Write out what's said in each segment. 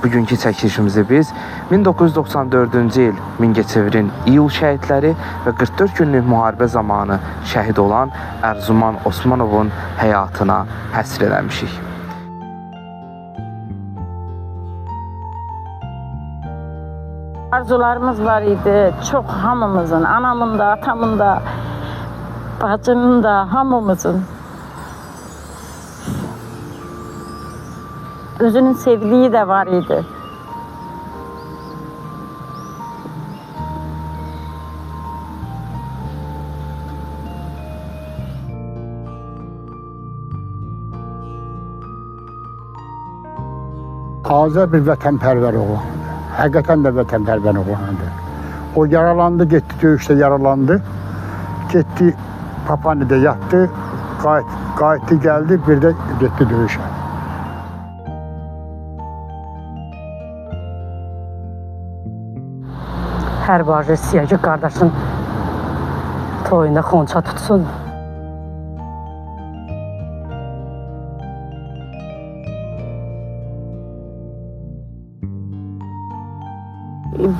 Bugünkü çəkilişimizi biz 1994-cü il Mingəçevirin iyul şəhidləri və 44 günlük müharibə zamanı şəhid olan Ərzuman Osmanovun həyatına həsr eləmişik. Arzularımız var idi, çox hamımızın, anamın da, atamın da, bacımın da, hamımızın. Özünün sevdiği də var idi. Azər bir vətənpərvər oğlandı. Həqiqətən də vətənpərvər oğlandı. O yaralandı, getdi döyüşdə yaralandı. Getdi Papanidə yatdı, qayıtdı gəldi, bir də getdi döyüşə. Hər bacı istəyir ki, qardaşın toyunda xonça tutsun.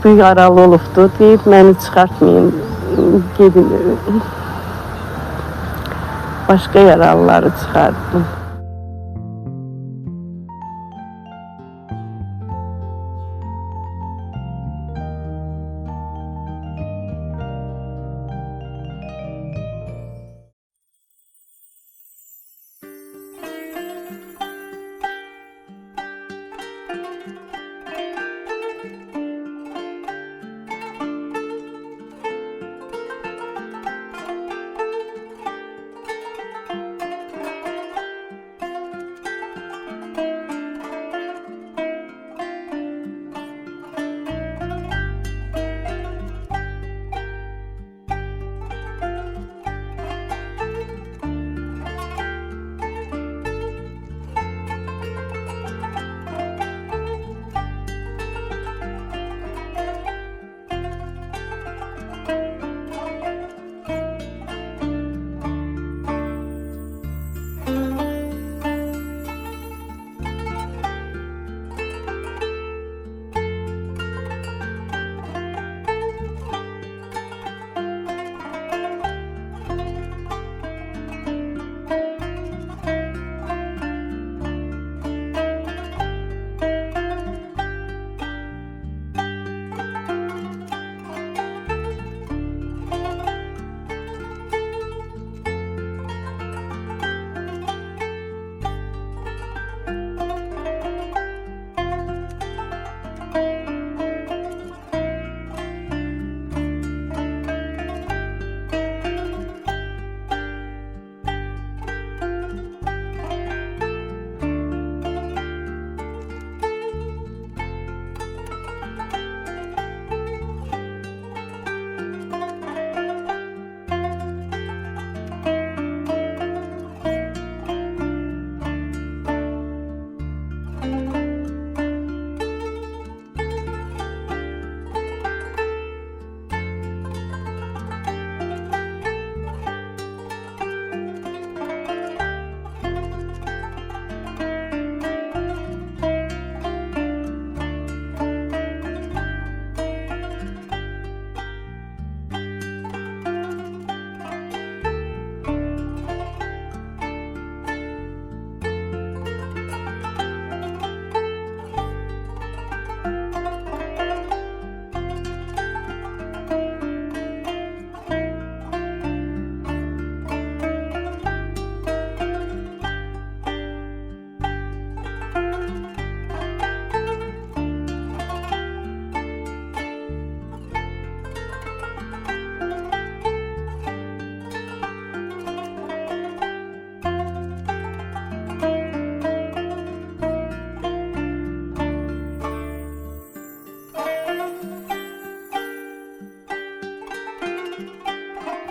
Bu yaralı olubdu, deyib məni çıxartmayın, gedin, başqa yaralıları çıxartdım.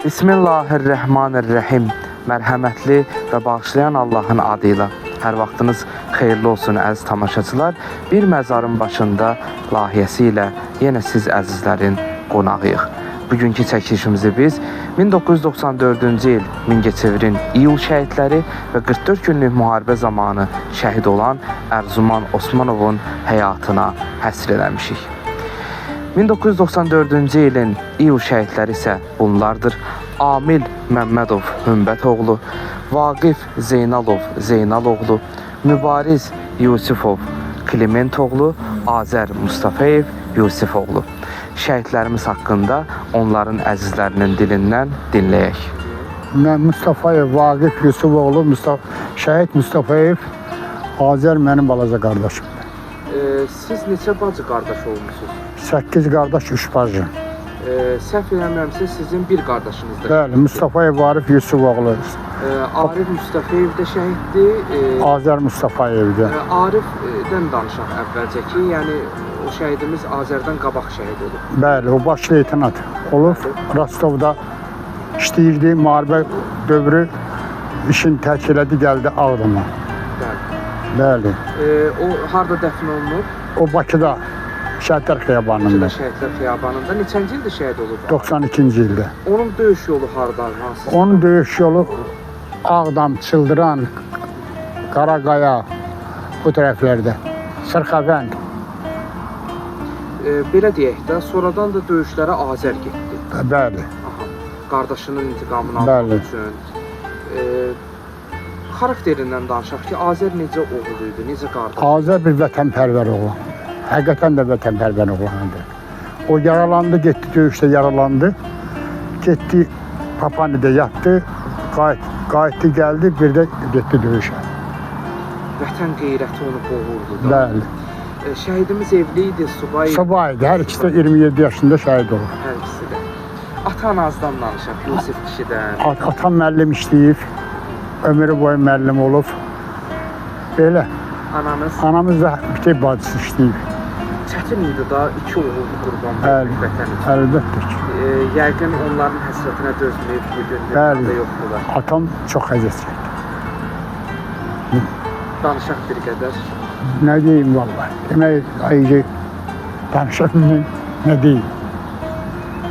Bismillahirrahmanirrahim. Mərhəmətli və bağışlayan Allahın adı ilə. Hər vaxtınız xeyirli olsun əziz tamaşaçılar. Bir məzarın başında layihəsi ilə yenə siz əzizlərin qonağıyıq. Bugünkü çəkilişimizi biz 1994-cü il Mingəçevirin iyul şəhidləri və 44 günlük müharibə zamanı şəhid olan Ərzuman Osmanovun həyatına həsr eləmişik. 1994-cü ilin iyul şəhidləri isə bunlardır: Amil Məmmədov Hümbətoğlu, Vaqif Zeynalov Zeynaloğlu, Mübariz Yusifov Klimentoğlu, Azər Mustafayev Yusifoğlu. Şəhidlərimiz haqqında onların əzizlərinin dilindən dinləyək. Mən Mustafayev Vaqif Yusufoğlu, Şəhid Mustafayev Azər mənim balaca qardaşımdır. Siz neçə bacı qardaş olmusunuz? 8 qardaş, 3 bacı. Səhv eləmirəmsə sizin bir qardaşınız da. Bəli, Mustafayev Arif Yusufoğlu, Arif Mustafayev də şəhiddir. Azər Mustafayevdir. Arifdən danışaq əvvəlcə ki, yəni o şəhidimiz Azərdən qabaq şəhid olub. Bəli, o baş leytenant olub. Rostovda işləyirdi, müharibə dövrü işin tərk elədi, gəldi Ağdama. Bəli. Bəli. O harda dəfn olunub? O Bakıda Şəhidlər Xiyabanında. Bakıda Şəhidlər Xiyabanında. Neçənci ildə şəhid olub? 92-ci ildə. Onun döyüş yolu harda, hansı? Onun döyüş yolu Ağdam, Çıldıran, Qaraqaya bu tərəflərdə. Sırxavənd. Belə deyək də, sonradan da döyüşlərə Azər getdi. Bəli. Aha. Qardaşının intiqamını almaq üçün. Xarakterindən danışaq ki, Azər necə oğul idi, necə qardaş? Azər bir vətənpərvər oğlan. Həqiqətən də vətənpərvər oğlandı. O yaralandı, getdi döyüşdə yaralandı. Getdi Papanidə yatdı, qayıtdı gəldi, bir də getdi döyüşə. Vətən qeyrəti onu boğurdu da. Bəli. Şəhidimiz evli idi, subay idi. Subay idi, hər ikisi də 27 yaşında şəhid olub. Hər ikisi də. Ata-anazdan danışaq, Yusif kişidən. Atam müəllim işləyib, ömrü boyu müəllim olub. Belə. Ananız? Anamız da bir bacısı işləyib. Çətin idi da iki oğullu qurban vermək vətən üçün. Əlbəttə ki. Yəqin onların həsrətinə dözməyib bugün dünyada yoxdular. Atam çox əziyyət çəkdi. Danışaq bir qədər. Nə deyim vallahi. Demək, ayrıca danışaq nə deyim.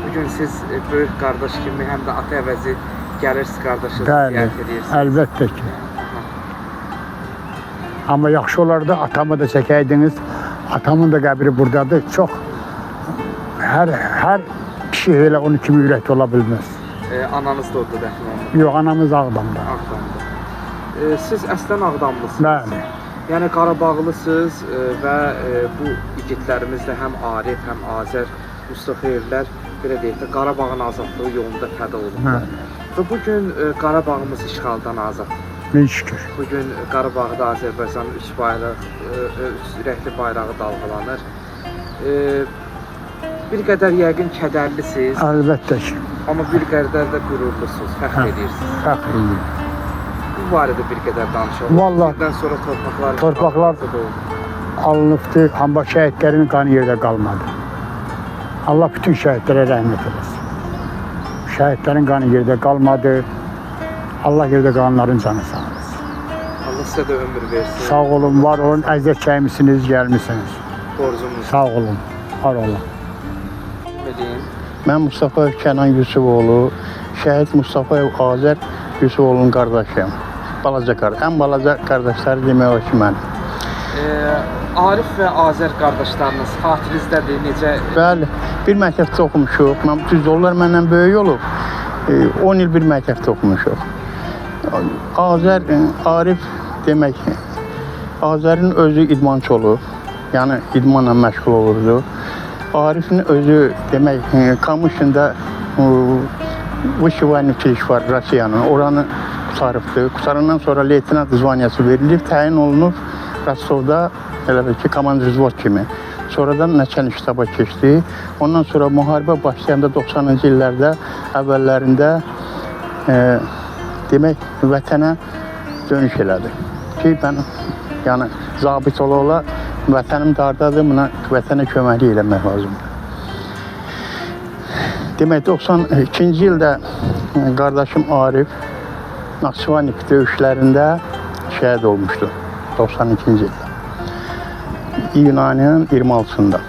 Bugün siz böyük qardaş kimi həm də ata əvəzi gəlirsiniz, qardaşınızı ziyarət edirsiniz. Əlbəttə ki. Amma yaxşı olardı, atamı da çəkəydiniz. Atamın da qəbri buradadır. Çox, hər kişi elə onun kimi ürəkli ola bilməz. Ananız da orada dəfn olunub? Yox, anamız Ağdamda. Ağdamda. Siz əslən Ağdamlısınız. Bəli. Yəni Qarabağlısınız və bu igidlərimiz də həm Arif, həm Azər Mustafayevlər, belə deyək də, Qarabağın azadlığı yolunda fəda olublar. Və bugün Qarabağımız işğaldan azad. Min şükür. Bugün Qarabağda Azərbaycanın üç rəngli bayrağı dalğalanır. Bir qədər yəqin kədərlisiniz. Əlbəttə ki. Amma bir qədər də qürurlusunuz, fəxr edirsiniz. Fəxr edirəm. Bu barədə bir qədər danışalım. Vallahi, sonra torpaqlar alınıbdır, amma şəhidlərin qanı yerdə qalmadı. Allah bütün şəhidlərə rəhmət eləsin. Şəhidlərin qanı yerdə qalmadı. Allah yerdə qalanların canı sağ olsun. Allah sizə də ömür versin. Sağ olun, var olun, əziyyət çəkmisiniz, gəlmisiniz. Borcumuz. Sağ olun, var olun. Mən Mustafayev Kənan Yusufoğlu, şəhid Mustafayev Azər Yusufoğlu'nun qardaşıyam. Balaca qardaş, ən balaca qardaşları demək olar ki, mən. Arif və Azər qardaşlarınız xatirizdədir, necə? Bəli, bir məktəbdə oxumuşuq. Mən, düzdür, onlar məndən böyük olub. 10 il bir məktəbdə oxumuşuq. Azər, Arif demək, Azərin özü idmançı olub, yəni idmanla məşğul olurdu. Arifin özü demək, Kamışında Vışivayın uçiliş var Rusiyanın, oranı qurtarıbdır. Qurtarandan sonra leytenant zvaniyası verilib, təyin olunub Rostovda elə bil ki, komandir zvod kimi. Sonradan nəçənik ştaba keçdi. Ondan sonra müharibə başlayanda 90-cı illərdə əvvəllərində demək, vətənə dönüş elədi. Ki, mən yəni, zabit ola-ola vətənim dardadır, buna vətənə köməklik eləmək lazımdır. Demək, 92-ci ildə qardaşım Arif Naxçıvanik döyüşlərində şəhid olmuşdu. 92-ci ildə. İyun ayının 26-sında.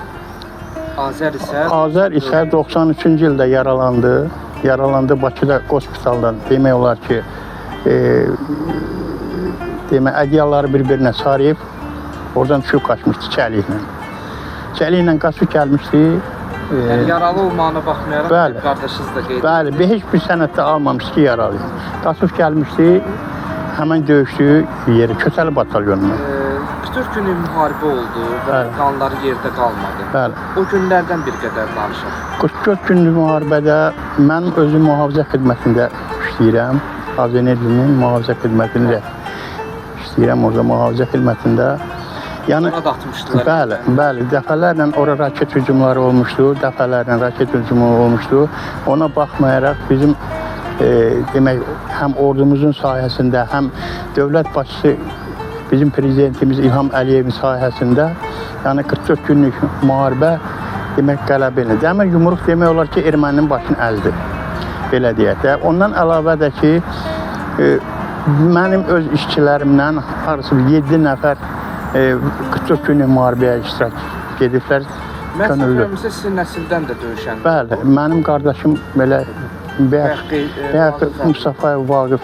Azər isə Azər isə 93-cü ildə yaralandı. Yaralandı Bakıda hospitaldan. Demək olar ki, demək ədyalları bir-birinə sarıyıb oradan düşüb qaçmışdı çəliklə. Çəliklə qaçıb gəlmişdi. Yəni yaralı olmağına baxmayaraq Bəli. Qardaşınız da qeyd Bəli, etdi. Heç bir sənəddə almamışdı ki, yaralıyım. Qaçıb gəlmişdi, həmən döyüşdüyü yeri, Kösəli batalyonuna. 44 günlük müharibə oldu və Bəli. Qanları yerdə qalmadı. Bəli. O günlərdən bir qədər danışaq. 44 günlük müharibədə mən özüm mühafizə xidmətində işləyirəm. Azenerginin mühafizə xidmətində işləyirəm, orada mühafizə xidmətində. Yəni Ona da atmışdılar. Bəli, bəli, dəfələrlə ora raket hücumları olmuşdu, dəfələrlə raket hücumu olmuşdu. Ona baxmayaraq bizim demək həm ordumuzun sahəsində, həm dövlət başçısı bizim prezidentimiz İlham Əliyevin sahəsində, yəni 44 günlük müharibə demək qələbə ilə. Dəmir yumruq demək olar ki, erməninin başını əzdi. Belə deyək də. Ondan əlavə də ki, mənim öz işçilərimdən hardasa 7 nəfər 44 günlük müharibəyə iştirak ediblər. Mən Könüllü. səhv sizin nəsildən də döyüşən. Bəli, mənim qardaşım belə Bayaq Mustafayev Vaqif,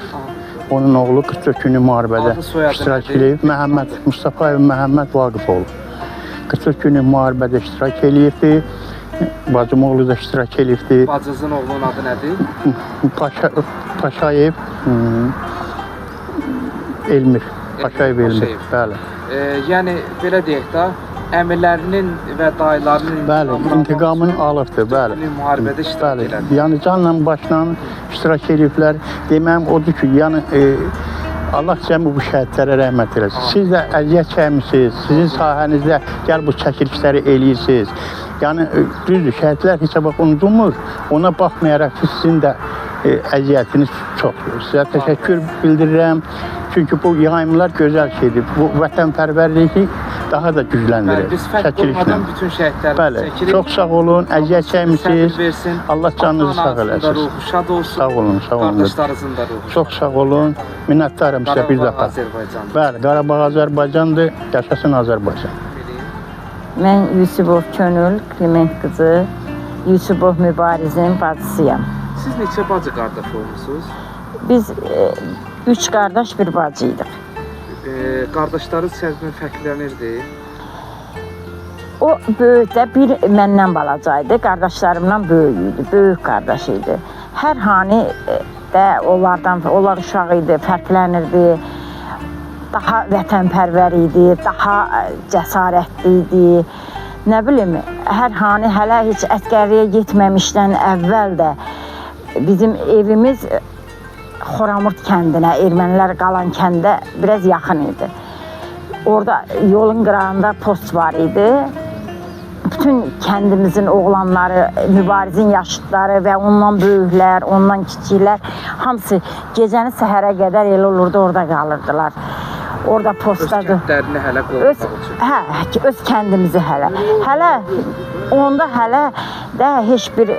onun oğlu 44 günlük müharibədə iştirak edib. Məhəmməd Mustafayev Məhəmməd Vaqifoğlu 44 günlük müharibədə iştirak eləyibdi. Bacım oğlu da iştirak eləyibdi. Bacınızın oğlunun adı nədir? Paşayev Elmir. Paşayev Elmir. Bəli. Yəni belə deyək də, əmilərinin və dayılarının Bəli, intiqamını alıbdı, bəli. Müharibədə iştirak elədi. Yəni canla başla iştirak eləyiblər. Deməyim odur ki, yəni Allah cəmi bu şəhidlərə rəhmət eləsin. Siz də əziyyət çəkmisiniz, sizin sahənizdə gəl bu çəkilişləri eləyirsiniz. Yəni düzdür, şəhidlər heç vaxt unudulmur. Ona baxmayaraq ki, sizin də əziyyətiniz çoxdur. Sizə təşəkkür bildirirəm. Çünki bu yayımlar gözəl şeydir. Bu vətənpərvərliyi daha da gücləndirir. Bəli, biz fərq qoymadan bütün şəhidlərimizi Bəli, çəkirik. Çox sağ olun, əziyyət çəkmisiniz. Allah canınızı sağ eləsin. Ruhu şad olsun. Sağ olun, sağ olun. Qardaşlarınızın da ruhu. Çox sağ olun. Minnətdarım sizə bir dəfə. Qarabağ Azərbaycandır. Bəli, Qarabağ Azərbaycandır. Yaşasın Azərbaycan. Mən Yusubov Könül, Kliment qızı, Yusubov Mübarizin bacısıyam. Siz neçə bacı qardaş olmusunuz? Biz 3 qardaş, bir bacı idik. Qardaşları sərdən fərqlənirdi? O böyük də bir məndən balaca idi, qardaşlarımdan böyük idi, böyük qardaş idi. Hər hani də onlardan, onlar uşaq idi, fərqlənirdi. Daha vətənpərvər idi, daha cəsarətli idi. Nə bilim, hər hani hələ heç əsgərliyə getməmişdən əvvəl də bizim evimiz Xoramurt kəndinə, ermənilər qalan kəndə biraz yaxın idi. Orada yolun qırağında post var idi. Bütün kəndimizin oğlanları, Mübarizin yaşıdları və ondan böyüklər, ondan kiçiklər hamısı gecəni səhərə qədər elə olurdu, orada qalırdılar. Orada postdadır. Öz kəndlərini hələ qorumaq üçün. Hə, öz kəndimizi hələ. Hələ onda hələ də heç bir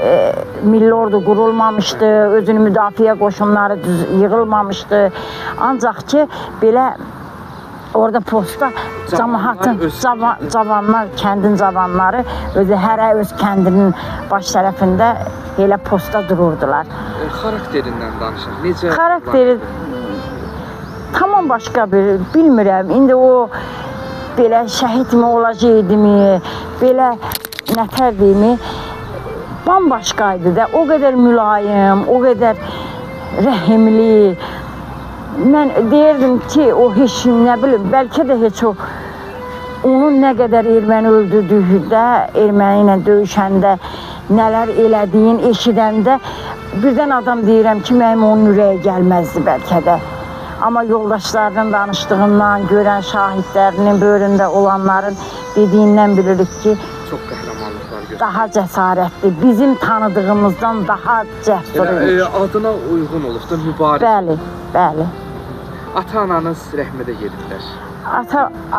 milli ordu qurulmamışdı, özünü müdafiə qoşunları düz yığılmamışdı. Ancaq ki, belə orada postda cəmaatın, cavanlar, kəndin cavanları özü hərə öz kəndinin baş tərəfində elə postda dururdular. Xarakterindən danışaq. Necə? Xarakteri tamam başqa bir, bilmirəm. İndi o belə şəhidmi olacaqdimi, belə nətərdimi, bambaşqa idi də. O qədər mülayim, o qədər rəhimli. Mən deyirdim ki, o heç nə bilim, bəlkə də heç o onun nə qədər erməni öldürdüyü də, erməni ilə döyüşəndə, nələr elədiyin eşidəndə birdən adam deyirəm ki, mənim onun ürəyi gəlməzdi bəlkə də. Amma yoldaşlarının danışdığından, görən şahidlərinin, böyründə olanların dediyindən bilirik ki, çox qəhrəmanlıqlar göstərir. Daha cəsarətli, bizim tanıdığımızdan daha cəsur imiş. Adına uyğun olub da Mübariz. Bəli, bəli. Ata-ananız rəhmətə gediblər.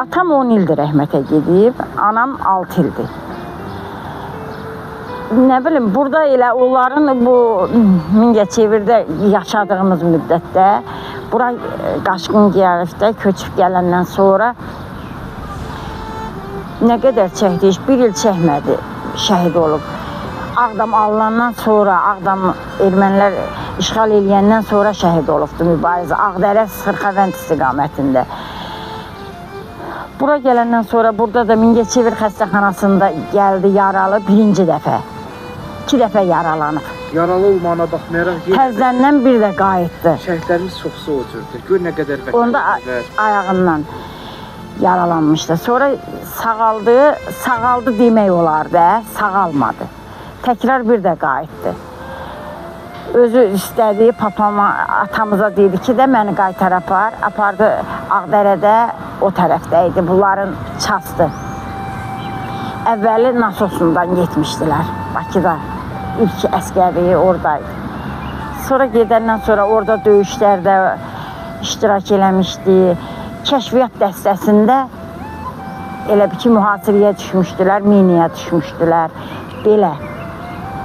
Atam 10 ildir rəhmətə gedib, anam 6 ildir. Nə bilim, burada elə onların bu Mingəçevirdə yaşadığımız müddətdə, bura qaçqın gəlibdə, köçüb gələndən sonra nə qədər çəkdi, heç bir il çəkmədi. şəhid olub. Ağdam alınandan sonra, Ağdam ermənilər işğal eləyəndən sonra şəhid olubdu Mübariz. Ağdərə Sırxavənd istiqamətində. Bura gələndən sonra burada da Mingəçevir xəstəxanasında gəldi yaralı birinci dəfə. 2 dəfə yaralanıb. Yaralı olmağına baxmayaraq yenə də Təzdəndən bir də qayıtdı. şəhidlərimiz çoxsu o cürdür. Gör nə qədər Onda vətənpərvər. ayağından yaralanmışdı. Sonra sağaldı, sağaldı demək olardı, sağalmadı. Təkrar bir də qayıtdı. Özü istədi, papama, atamıza dedi ki də məni qaytar apar. Apardı Ağdərədə, o tərəfdə idi, bunların çastı. Əvvəli Nasosundan getmişdilər Bakıda. İlk əskərliyi oradaydı. Sonra gedəndən sonra orada döyüşlərdə iştirak eləmişdi. Kəşfiyyat dəstəsində elə bir ki, mühasirəyə düşmüşdülər, miniyə düşmüşdülər.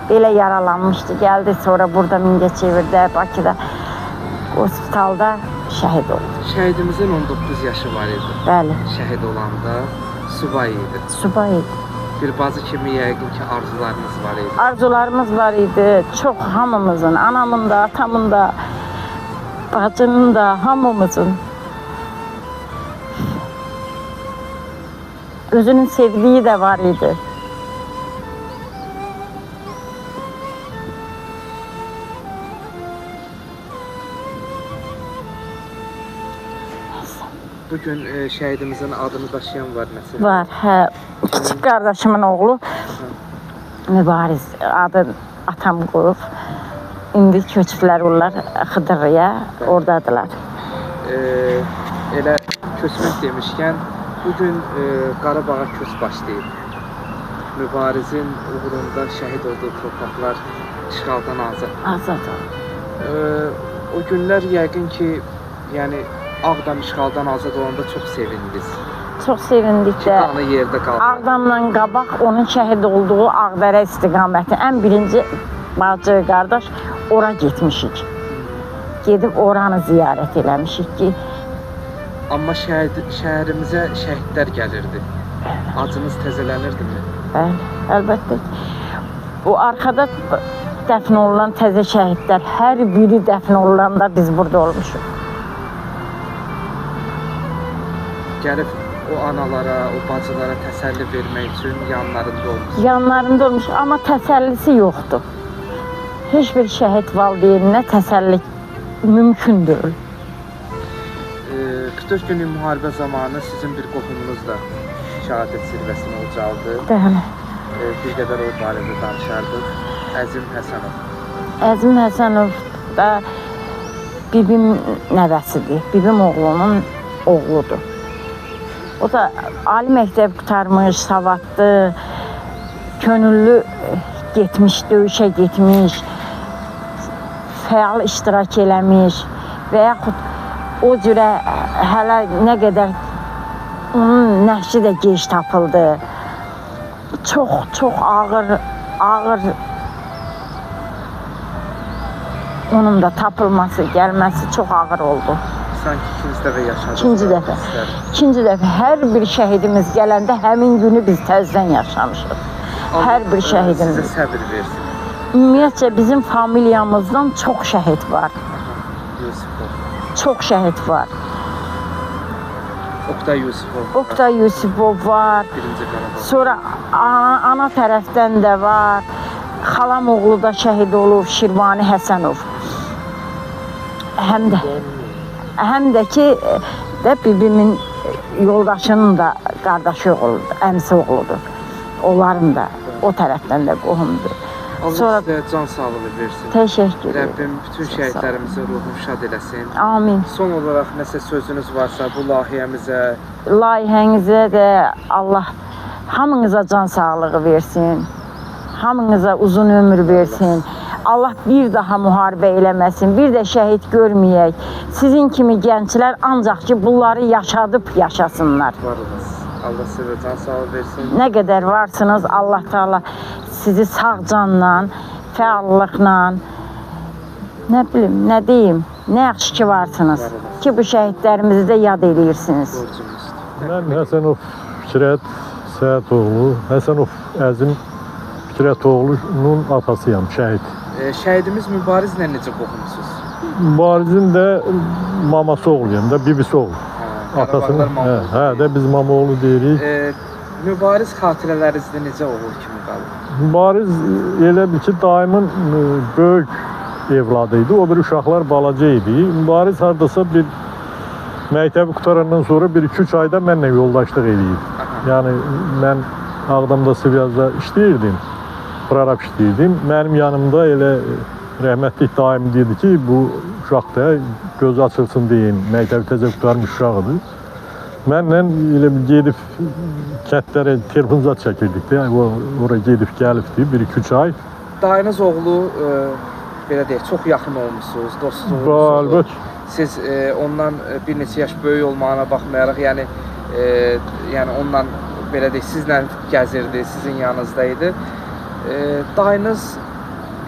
Belə yaralanmışdı. Gəldi sonra burada Mingəçevirdə, Bakıda, hospitalda şəhid oldu. Şəhidimizin 19 yaşı var idi. Bəli, Şəhid olanda subay idi. subay idi. Bir bacı kimi yəqin ki arzularınız var idi. Arzularımız var idi. Çox hamımızın, anamın da, atamın da, bacının da, hamımızın. Özünün sevdiği də var idi. Bugün şəhidimizin adını daşıyan var məsələn. Var, hə. Kiçik qardaşımın oğlu Mübariz adı atam qoyub. İndi köçüblər onlar Xıdırlıya, oradadılar. Elə köçmək demişkən, bugün Qarabağa köç başlayıb. Mübarizin uğrunda şəhid olduğu torpaqlar işğaldan azad. Azad oldu. O günlər yəqin ki, yəni Ağdam işğaldan azad olanda çox sevindiniz. Çox sevindik də. Qanı yerdə qaldı. Ağdamla qabaq onun şəhid olduğu Ağdərə istiqaməti. Ən birinci bacı, qardaş ora getmişik. Gedib oranı ziyarət eləmişik ki. Amma şəhərimizə şəhidlər gəlirdi. Acınız təzələnirdimi? Bəli, əlbəttə ki. Bu arxada dəfn olunan təzə şəhidlər, hər biri dəfn olunanda biz burada olmuşuq. Gəlib o analara, o bacılara təsəlli vermək üçün yanlarında olmuş. Yanlarında olmuş, amma təsəllisi yoxdur. Heç bir şəhid valideyninə təsəlli mümkün deyil. 44 günlük müharibə zamanı sizin bir qohumunuz da şəhadət zirvəsinə ucaldı. Bəli. Bir qədər o barədə danışardıq. Əzim Həsənov. Əzim Həsənov da bibim nəvəsidir. Bibim oğlunun oğludur. O da ali məktəb qurtarmış, savadlı, könüllü getmiş, döyüşə getmiş, fəal iştirak eləmiş və yaxud o cürə hələ nə qədər onun nəşri də gec tapıldı. Çox, çox ağır, ağır onun da tapılması, gəlməsi çox ağır oldu. Sanki ikinci dəfə yaşadınız. İkinci dəfə. İkinci dəfə hər bir şəhidimiz gələndə həmin günü biz təzədən yaşamışıq. Hər bir şəhidimiz. Sizə səbir versin. Ümumiyyətcə bizim familiyamızdan çox şəhid var. Yusifov. Çox şəhid var. Oqtay Yusifov. Oqtay Yusifov var. Birinci Qarabağ. Sonra ana tərəfdən də var. Xalam oğlu da şəhid olub, Şirvani Həsənov. Həm də ki, də bibimin yoldaşının da qardaşı oğludur, əmsi oğludur. Onların da o tərəfdən də qohumdur. Allah Sonra sizə can sağlığı versin. Təşəkkür edirəm. Rəbbim bütün şəhidlərimizin ruhunu şad eləsin. Amin. Son olaraq nəsə sözünüz varsa bu layihəmizə. Layihənizə də Allah hamınıza can sağlığı versin. Hamınıza uzun ömür versin. Allah bir daha müharibə eləməsin, bir də şəhid görməyək. Sizin kimi gənclər ancaq ki, bunları yaşadıb yaşasınlar. Var olasın. Allah sizə can sağlığı versin. Nə qədər varsınız, Allah Teala sizi sağ canla, fəallıqla, nə bilim, nə deyim, nə yaxşı ki varsınız. Ki bu şəhidlərimizi də yad eləyirsiniz. Borcumuzdur. Mən Həsənov Fikrət Səədoğlu, Həsənov Əzim Fikrətoğlu'nun atasıyam, şəhid. Şəhidimiz Mübarizlə necə qohumsunuz? Mübarizin də maması oğluyam da, bibisi oğlu. Atasının, hə, də biz mama oğlu deyirik. Mübariz xatirələrinizdə necə oğul kimi qalır? Mübariz elə bil ki, dayımın böyük evladı idi. O bir uşaqlar balaca idi. Mübariz hardasa bir məktəbi qutarandan sonra bir 2-3 ayda mənlə yoldaşlıq eləyib. Yəni mən Ağdamda Siviyazda işləyirdim, prorab işləyirdim. Mənim yanımda elə rəhmətlik daim dedi ki, bu uşaq da gözü açılsın deyin, məktəbi təzə qurtarmış uşaqıdır. Mənlə elə gedib kəndlərə telefon zad çəkirdik də, ora gedib gəlibdi 1-2-3 ay. Dayınız oğlu, belə deyək, çox yaxın olmuşsunuz, dostluğunuz olub. Siz ondan bir neçə yaş böyük olmağına baxmayaraq, yəni ondan belə deyək, sizlə gəzirdi, sizin yanınızda idi. Dayınız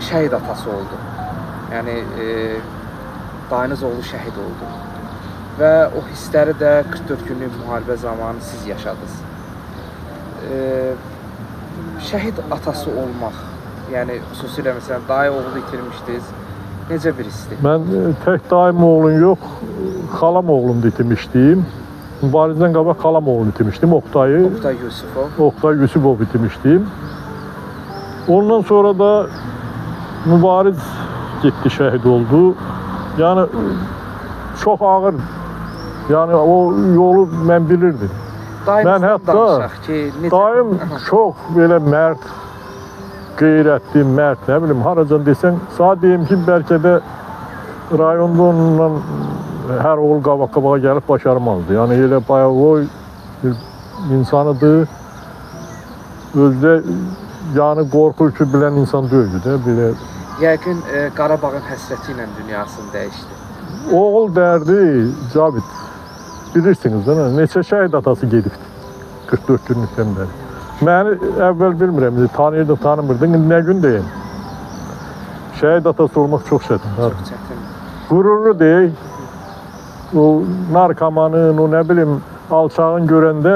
şəhid atası oldu. Yəni, dayınız oğlu şəhid oldu. Və o hissləri də 44 günlük müharibə zamanı siz yaşadınız. Şəhid atası olmaq, yəni xüsusilə məsələn, dayı oğlu itirmişdiniz, necə bir hissdir? Mən tək dayım oğlun yox, xalam oğlunu da itirmişdim. Mübarizdən qabaq xalam oğlunu itirmişdim, Oqtayı. Oqtay Yusifov. Oqtay Yusifov itirmişdim. Ondan sonra da Mübariz getdi, şəhid oldu. Yəni, çox ağır, yəni o yolu mən bilirdim. Dayınızdan danışaq ki, necə? Dayım çox belə mərd, qeyrətli, mərd, nə bilim, haracan desən, sağ deyim ki, bəlkə də rayonda onunla hər oğul qabaq-qabağa gəlib başarmazdı. Yəni, elə bayağı bir insanıdır, özdə yəni qorxu ki, bilən insan deyildi də, belə. Yəqin Qarabağın həsrəti ilə dünyasını dəyişdi. Oğul dərdi, Cavid, bilirsiniz değil mi? Neçə şəhid atası gedibdi 44 günlükdən bəri. Məni əvvəl bilmirəm, tanıyırdım, tanımırdım, indi nə gün deyim. Şəhid atası olmaq çox çətin. Çox çətin. Qürurlu deyil, o narkomanın, o nə bilim, alçağın görəndə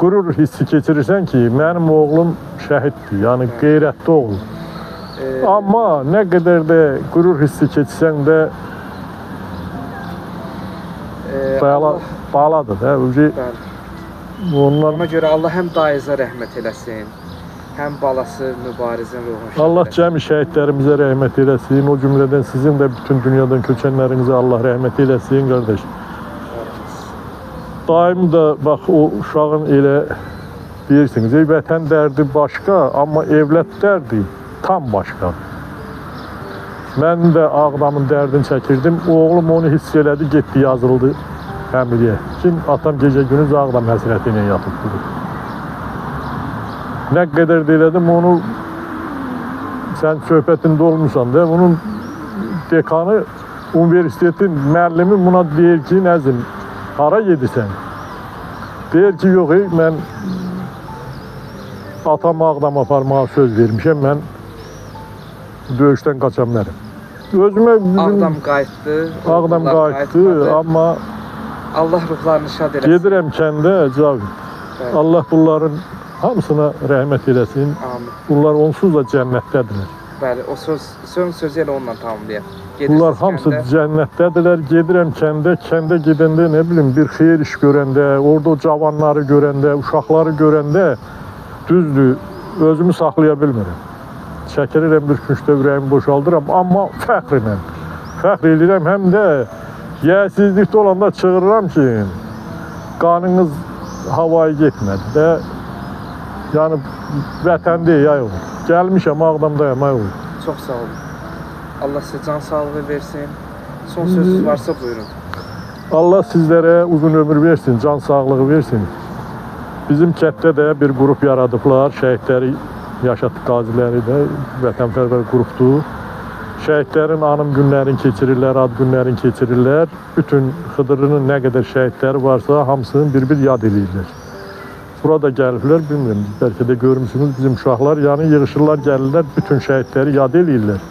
qürur hissi keçirirsən ki, mənim oğlum şəhiddir, yəni qeyrətli oğul. Amma nə qədər də qürur hissi keçsən də baladır da. Ona görə Allah həm dayıza rəhmət eləsin, həm balası Mübarizin ruhunu şad Allah eləsin. Cəmi şəhidlərimizə rəhmət eləsin, o cümlədən sizin də bütün dünyadan köçənlərinizə Allah rəhmət eləsin, qardaş. Daim da bax o uşağın elə deyirsiniz, ey vətən dərdi başqa, amma evlət dərdi tam başqa. Mən də Ağdamın dərdini çəkirdim, oğlum onu hiss elədi, getdi yazıldı həmliyə. Kim atam gecə gündüz Ağdam həsrəti ilə yatıb durur. Nə qədər də elədim, onu sən söhbətində olmuşsan da, bunun dekanı, universitetin müəllimi buna deyir ki, Nəzim, hara gedirsən? Deyir ki, yox, mən atamı Ağdama aparmağa söz vermişəm, mən döyüşdən qaça bilərəm. Özümə... Ağdam qayıtdı. Ağdam qayıtdı, amma... Allah ruhlarını şad eləsin. Gedirəm kəndə, Cavid. Allah bunların hamısına rəhmət eləsin. Amin. Bunlar onsuz da cənnətdədirlər. Bəli, o söz, son sözü elə onunla tamamlayaq. Bunlar hamısı cənnətdədirlər. Gedirəm kəndə, kəndə gedəndə nə bilim bir xeyir iş görəndə, orada o cavanları görəndə, uşaqları görəndə düzdür, özümü saxlaya bilmirəm. Çəkilirəm bir küncdə, ürəyimi boşaldıram, amma fəxr ilə. Fəxr eləyirəm, həm də yəsizlikdə olanda çığırıram ki, qanınız havaya getmədi də. Yəni, vətən deyil, ay oğul. Gəlmişəm, Ağdamdayam, ay oğul. Çox sağ olun. Allah sizə can sağlığı versin. Son sözünüz varsa buyurun. Allah sizlərə uzun ömür versin, can sağlığı versin. Bizim kənddə də bir qrup yaradıblar, şəhidləri yaşatdıq, qaziləri də, vətənpərvər qrupdur. Şəhidlərin anım günlərini keçirirlər, ad günlərini keçirirlər. Bütün Xıdırlının nə qədər şəhidləri varsa hamısını bir-bir yad eləyirlər. Burada gəliblər, bilmirəm, bəlkə də görmüsünüz, bizim uşaqlar yəni yığışırlar, gəlirlər, bütün şəhidləri yad eləyirlər.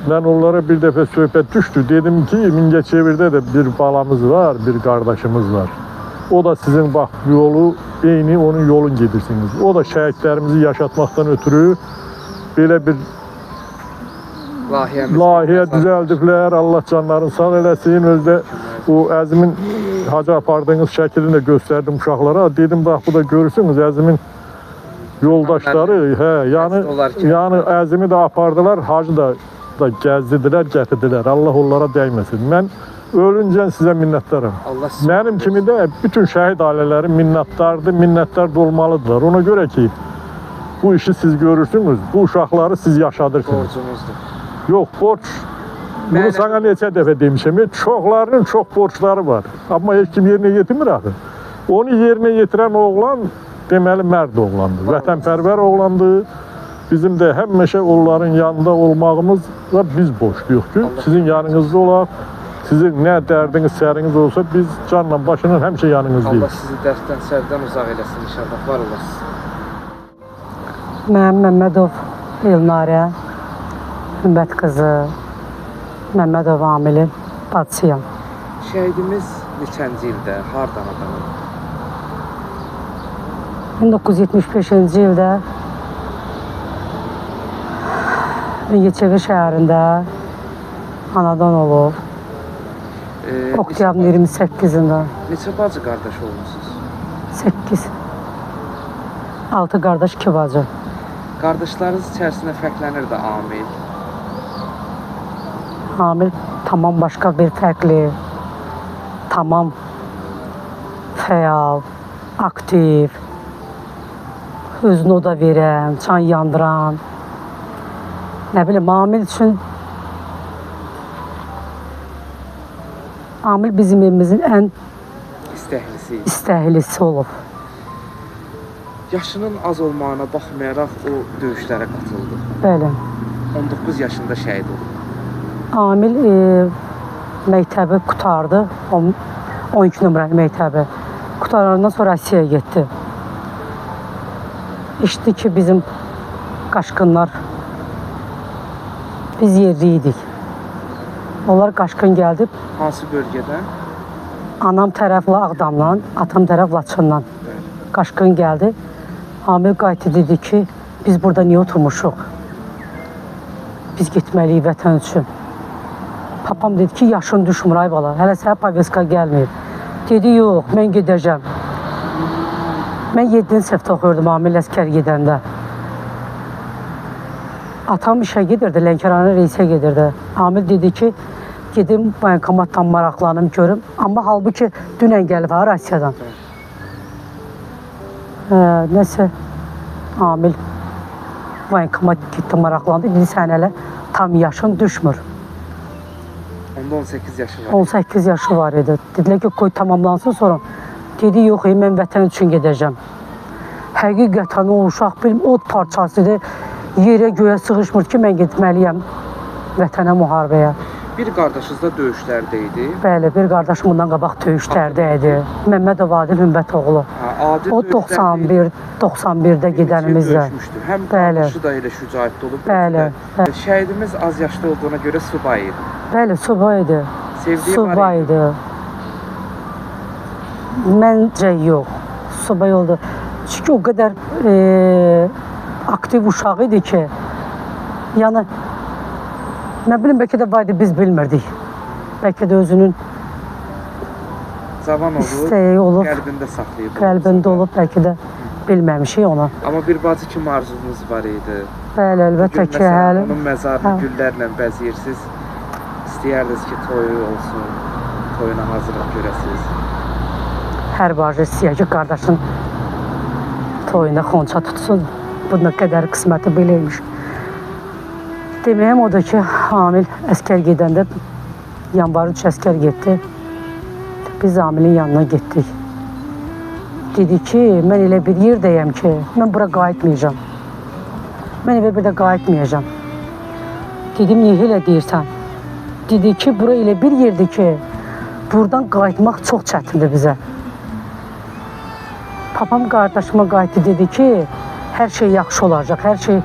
Mən onlara bir dəfə söhbət düşdü, dedim ki, Mingəçevirdə də bir balamız var, bir qardaşımız var. O da sizin bax yolu, eyni onun yolun gedirsiniz. O da şəhidlərimizi yaşatmaqdan ötürü belə bir layihə düzəldiblər. Allah canlarını sağ eləsin. Özdə o Əzimin hacı apardığınız şəklini də göstərdim uşaqlara. Dedim bax bu da görürsünüz Əzimin yoldaşları, hə, yəni Əzimi də apardılar, hacı da gəzdirdilər, gətirdilər. Allah onlara dəyməsin. Mən ölüncə sizə minnətdaram. Mənim kimi də bütün şəhid ailələri minnətdardır, minnətdar da olmalıdırlar. Ona görə ki, bu işi siz görürsünüz, bu uşaqları siz yaşadırsınız. Borcumuzdur. Yox, borc, bunu sana neçə dəfə demişəm, çoxlarının çox borcları var. Amma heç kim yerinə yetirmir axı. Onu yerinə yetirən oğlan, deməli mərd oğlandır, vətənpərvər oğlandır. Bizim də həmişə onların yanında olmağımızla biz borcluyuq ki, sizin yanınızda olaq. Sizin nə dərdiniz, səriniz olsa biz canla başla həmişə yanınızdayıq. Allah sizi dərddən, sərdən uzaq eləsin inşallah, var olasınız. Mən Məmmədov Elnarə, Hümmət qızı, Məmmədov Amilin bacısıyam. Şəhidimiz neçənci ildə, hardan adam oldu? 1975-ci ildə Mingəçevir şəhərində anadan olub. Oktyabrın 28-də. Neçə bacı qardaş olmuşsunuz? 8. 6 qardaş, 2 bacı. Qardaşlarınız içərisində fərqlənirdi Amil? Amil tamam başqa bir fərqli, tamam fəal, aktiv, özünü oda verən, can yandıran. Nə bilim, Amil üçün Amil bizim evimizin ən istəklisi olub. Yaşının az olmağına baxmayaraq o döyüşlərə qatıldı. Bəli. 19 yaşında şəhid oldu. Amil məktəbi qurtardı, 12 nömrəli məktəbi. Qurtarandan sonra Rusiyaya getdi. İşdi ki, bizim qaçqınlar, biz yerli idik. Onlar qaçqın gəldi. Hansı bölgədən? Anam tərəflə Ağdamdan, atam tərəf Laçından. Qaçqın gəldi. Amil qayıtdı, dedi ki, biz burada niyə oturmuşuq? Biz getməliyik vətən üçün. Papam dedi ki, yaşın düşmür ay bala, hələ sənə paveska gəlməyib. Dedi, yox, mən gedəcəm. Mən 7-ci sinifdə oxuyurdum Amil əskər gedəndə. Atam işə gedirdi, Lənkərana reisə gedirdi. Amil dedi ki, gedim bankomatdan maraqlanım, görüm. Amma halbuki dünən gəlib ha, Rusiyadan. Nəsə, Amil bankomat getdi, maraqlandı. Dedi, sən hələ tam yaşın düşmür. Onda 18 yaşı var. 18 yaşı var idi. Dedilər ki, qoy tamamlansın sonra. Dedi, yox, mən vətən üçün gedəcəm. Həqiqətən o uşaq bir od parçası idi. Yerə göyə sığışmır ki, mən getməliyəm vətənə, müharibəyə. Bir qardaşınız da döyüşlərdə idi. Bəli, bir qardaşım bundan qabaq döyüşlərdə idi. Məmmədov Adil Hümbətoğlu. O 91-də gedənimizdə. Həm qardaşı da elə şücaətli olub. Bəli. Şəhidimiz az yaşlı olduğuna görə subay idi. Bəli, subay idi. Sevdiyi subay idi. Məncə yox, subay oldu. Çünki o qədər aktiv uşaq idi ki, yəni, nə bilim, bəlkə də var idi, biz bilmirdik. Bəlkə də özünün cavan olub, istəyi olub, qəlbində saxlayıb. Qəlbində olub, bəlkə də bilməmişik onu. Amma bir bacı kimi arzunuz var idi. Bəli, əlbəttə ki, hələ. Onun məzarını güllərlə bəzəyirsiniz. İstəyərdiniz ki, toyu olsun, toyuna hazırlıq görəsiniz. Hər bacı istəyər ki, qardaşın toyuna xonça tutsun. Buna qədər qisməti beləymiş. Deməyim odur ki, Amil əskər gedəndə, yanvarın 3 əskər getdi. Biz Amilin yanına getdik. Dedi ki, mən elə bir yerdəyəm ki, mən bura qayıtmayacağam. Mən evə bir də qayıtmayacağam. Dedim, niyə elə deyirsən? Dedi ki, bura elə bir yerdir ki, buradan qayıtmaq çox çətindir bizə. Papam qardaşıma qayıtdı, dedi ki, hər şey yaxşı olacaq, hər şey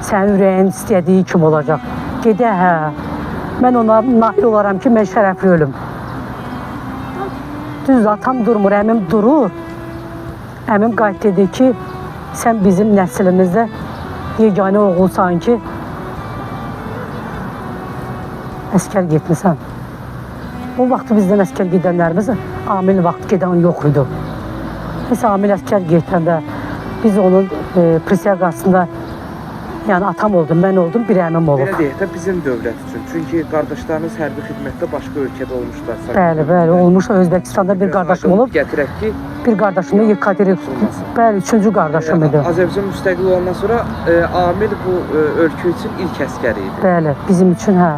sənin ürəyin istədiyi kimi olacaq. Gedə, hə, mən ona nail olaram ki, mən şərəfli ölüm. Düzdür, atam durmur, əmim durur. Əmim qayıt dedi ki, sən bizim nəslimizdə yeganə oğulsan ki, əskər getmisən. O vaxt bizdən əskər gedənlərimiz Amil vaxt gedən yox idi. Biz Amil əskər gedəndə biz onun prisiyaqasında, yəni atam oldu, mən oldum, bir əmim olub. Belə deyək də bizim dövlət üçün. Çünki qardaşlarınız hərbi xidmətdə başqa ölkədə olmuşlar. Bəli, bəli, olmuş. Özbəkistanda bir qardaşım olub. Gətirək ki, Bir qardaşım da Yekaterinburg. Bəli, üçüncü qardaşım idi. Azərbaycan müstəqil olandan sonra Amil bu ölkə üçün ilk əskəri idi. Bəli, bizim üçün hə.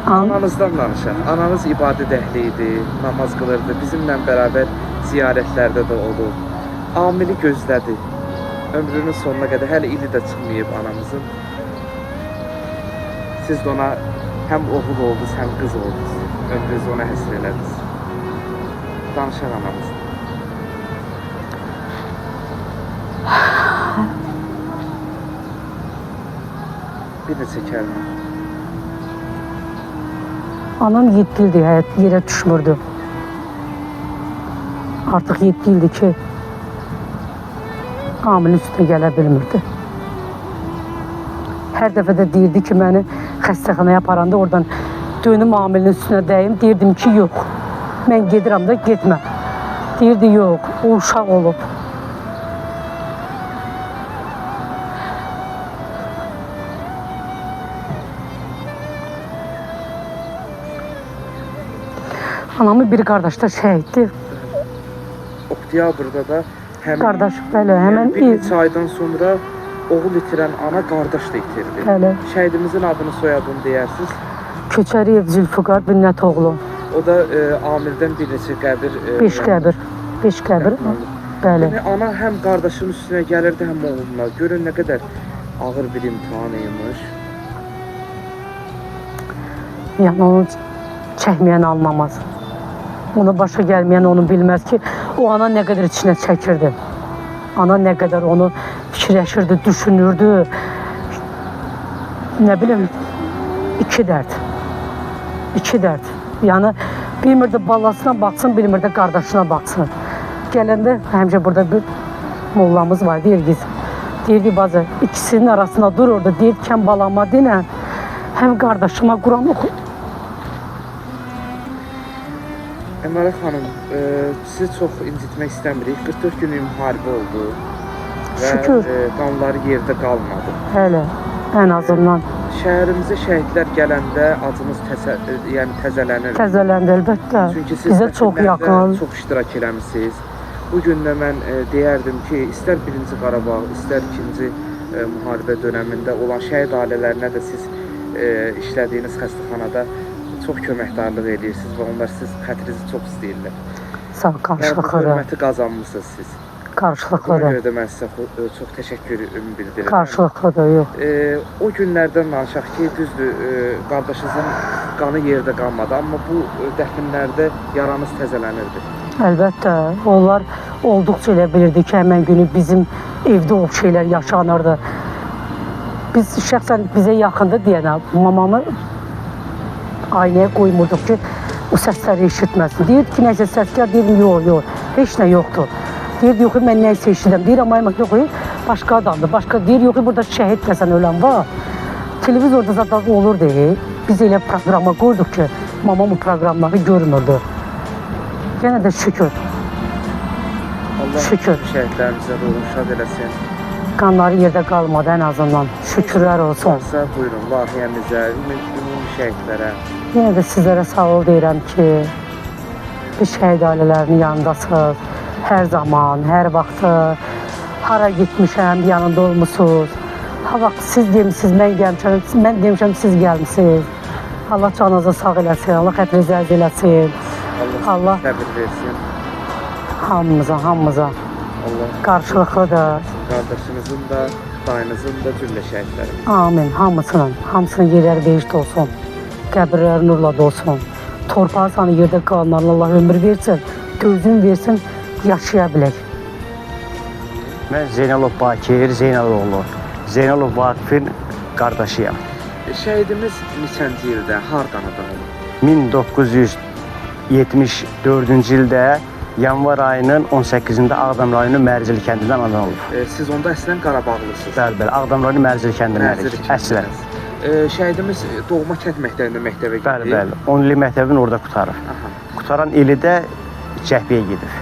Ananızdan danışaq. Ananız ibadət əhli idi, namaz qılırdı, bizimlə bərabər ziyarətlərdə də olub. Amili gözlədi. Ömrünün sonuna qədər hələ ili də çıxmayıb anamızın. Siz də ona həm oğul oldunuz, həm qız oldunuz. Ömrünüzü ona həsr elədiniz. Danışaq anamızdan. Bir neçə kəlmə. Anam 7 ildir həyat yerə düşmürdü. Artıq 7 ildir ki, Amilin üstünə gələ bilmirdi. Hər dəfə də deyirdi ki, məni xəstəxanaya aparanda oradan dönüm Amilin üstünə dəyim. Deyirdim ki, yox, mən gedirəm də, getmə. Deyirdi, yox, o uşaq olub. Anamın bir qardaşı da şəhiddir. Oktyabrda da həmin Qardaş, bəli, həmən bir neçə aydan sonra oğul itirən ana qardaş da itirdi. Bəli. Şəhidimizin adını, soyadını deyərsiniz. Köçəriyev Zülfüqar Bünnətoğlu. O da Amildən bir neçə qəbir. 5 qəbir. 5 qəbir. Bəli. Yəni ana həm qardaşının üstünə gəlirdi, həm oğluna. Görün nə qədər ağır bir imtahan imiş. Yəni onu çəkməyən anlamaz. Ona başa gəlməyən onu bilməz ki, o ana nə qədər içinə çəkirdi. Ana nə qədər onu fikirləşirdi, düşünürdü. Nə bilim, iki dərd. İki dərd. Yəni bilmirdi balasına baxsın, bilmirdi qardaşına baxsın. Gələndə həmişə burada bir mollamız var, Deyirgiz. Deyirdi bazı ikisinin arasında dururdu. Deyirdi ki, həm balama dinən, həm qardaşıma Quran oxu. Əmrə xanım, sizi çox incitmək istəmirik. 44 günlük müharibə oldu. Və Şükür. Qanları yerdə qalmadı. Hələ, ən azından. Şəhərimizə şəhidlər gələndə acınız təzələnir. Təzələndi əlbəttə. Çünki siz Bizə çox yaxın. Çox iştirak eləmisiniz. Bu gün də mən deyərdim ki, istər birinci Qarabağ, istər ikinci müharibə dönəmində olan şəhid ailələrinə də siz işlədiyiniz xəstəxanada çox köməkdarlıq edirsiniz və onlar siz xətrinizi çox istəyirlər. Sağ, qarşılıqlıdır. Yəni, bu hörməti qazanmısınız siz. Qarşılıqlıdır. Buna görə də mən sizə çox təşəkkürümü bildirirəm. Qarşılıqlıdır, yox. O günlərdən danışaq ki, düzdür, qardaşınızın qanı yerdə qalmadı, amma bu dəfinlərdə yaranız təzələnirdi. Əlbəttə, onlar olduqca elə bilirdi ki, həmən günü bizim evdə o şeylər yaşanırdı. Biz şəxsən bizə yaxında deyənə, mamamı aynaya qoymurduq ki, o səsləri eşitməsin. Deyirdi ki, nəsə səs gəl, deyirdim, yox, yox, heç nə yoxdur. Deyirdi, yox, mən nəsə eşidirəm. Deyir, amma yox, başqa adamdır, başqa. Deyir, yox, burada şəhid kəsən ölən var. Televizorda zaten olurdu. Biz elə proqrama qoyduq ki, mamam o proqramları görmürdü. Yenə də şükür. Allah şükür. Şəhidlərimizə ruhunu şad eləsin. Qanları yerdə qalmadı ən azından. Şükürlər olsun. Varsa buyurun, layihəmizə, ümumi şəhidlərə. Yenə də sizlərə sağ ol deyirəm ki, biz şəhid ailələrinin yanındasınız. Hər zaman, hər vaxtı, hara getmişəm, yanında olmusunuz. Ha vaxt siz demişsiniz, mən gəlmişəm, mən demişəm, siz gəlmişsiniz. Allah canınızı sağ eləsin, Allah xətrinizi əziz eləsin. Allah səbir versin. Hamımıza, hamımıza. Allah qarşılıqlıdır. Qardaşınızın da, dayınızın da cümlə şəhidlərimiz. Amin, hamısının. Hamısının yerləri behişt olsun. Qəbirləri nurla dolsun. Torpağı sanı yerdə qalanlarına Allah ömür versin, dözüm versin, yaşaya bilək. Mən Zeynalov Bakir, Zeynalovlu. Zeynalov Vaqifin qardaşıyam. Şəhidimiz neçənci ildə, hardan anadan olub? 1974-cü ildə yanvar ayının 18-də Ağdam rayonu Mərzili kəndindən anadan olub. Siz onda əslən Qarabağlısınız. Bəli, bəli, Ağdam rayonu Mərzili kəndindənrik. Əslən. Şəhidimiz doğma kənd məktəbində məktəbə gedib. Bəli, bəli. 10 illik məktəbini orada qurtarır. Aha. Qurtaran ili də cəbhəyə gedib.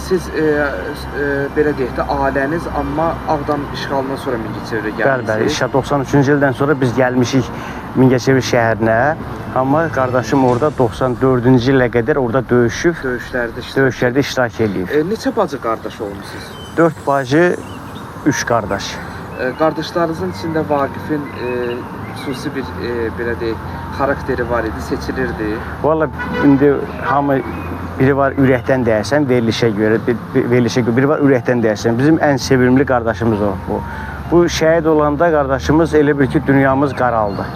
Siz belə deyək də ailəniz amma Ağdam işğalından sonra Mingəçevirə gəlmisiniz. Bəli, bəli. İşğal 93-cü ildən sonra biz gəlmişik Mingəçevir şəhərinə. Amma qardaşım orada 94-cü ilə qədər orada döyüşüb. Döyüşlərdə iştirak eləyib. Neçə bacı qardaş olmusunuz? 4 bacı, 3 qardaş. Qardaşlarınızın içində Vaqifin xüsusi bir belə deyək, xarakteri var idi, seçilirdi. Vallahi indi hamı biri var ürəkdən deyərsən, verilişə görə, verilişə görə, biri var ürəkdən deyərsən. Bizim ən sevimli qardaşımız o bu. Bu şəhid olanda qardaşımız elə bil ki, dünyamız qaraldı.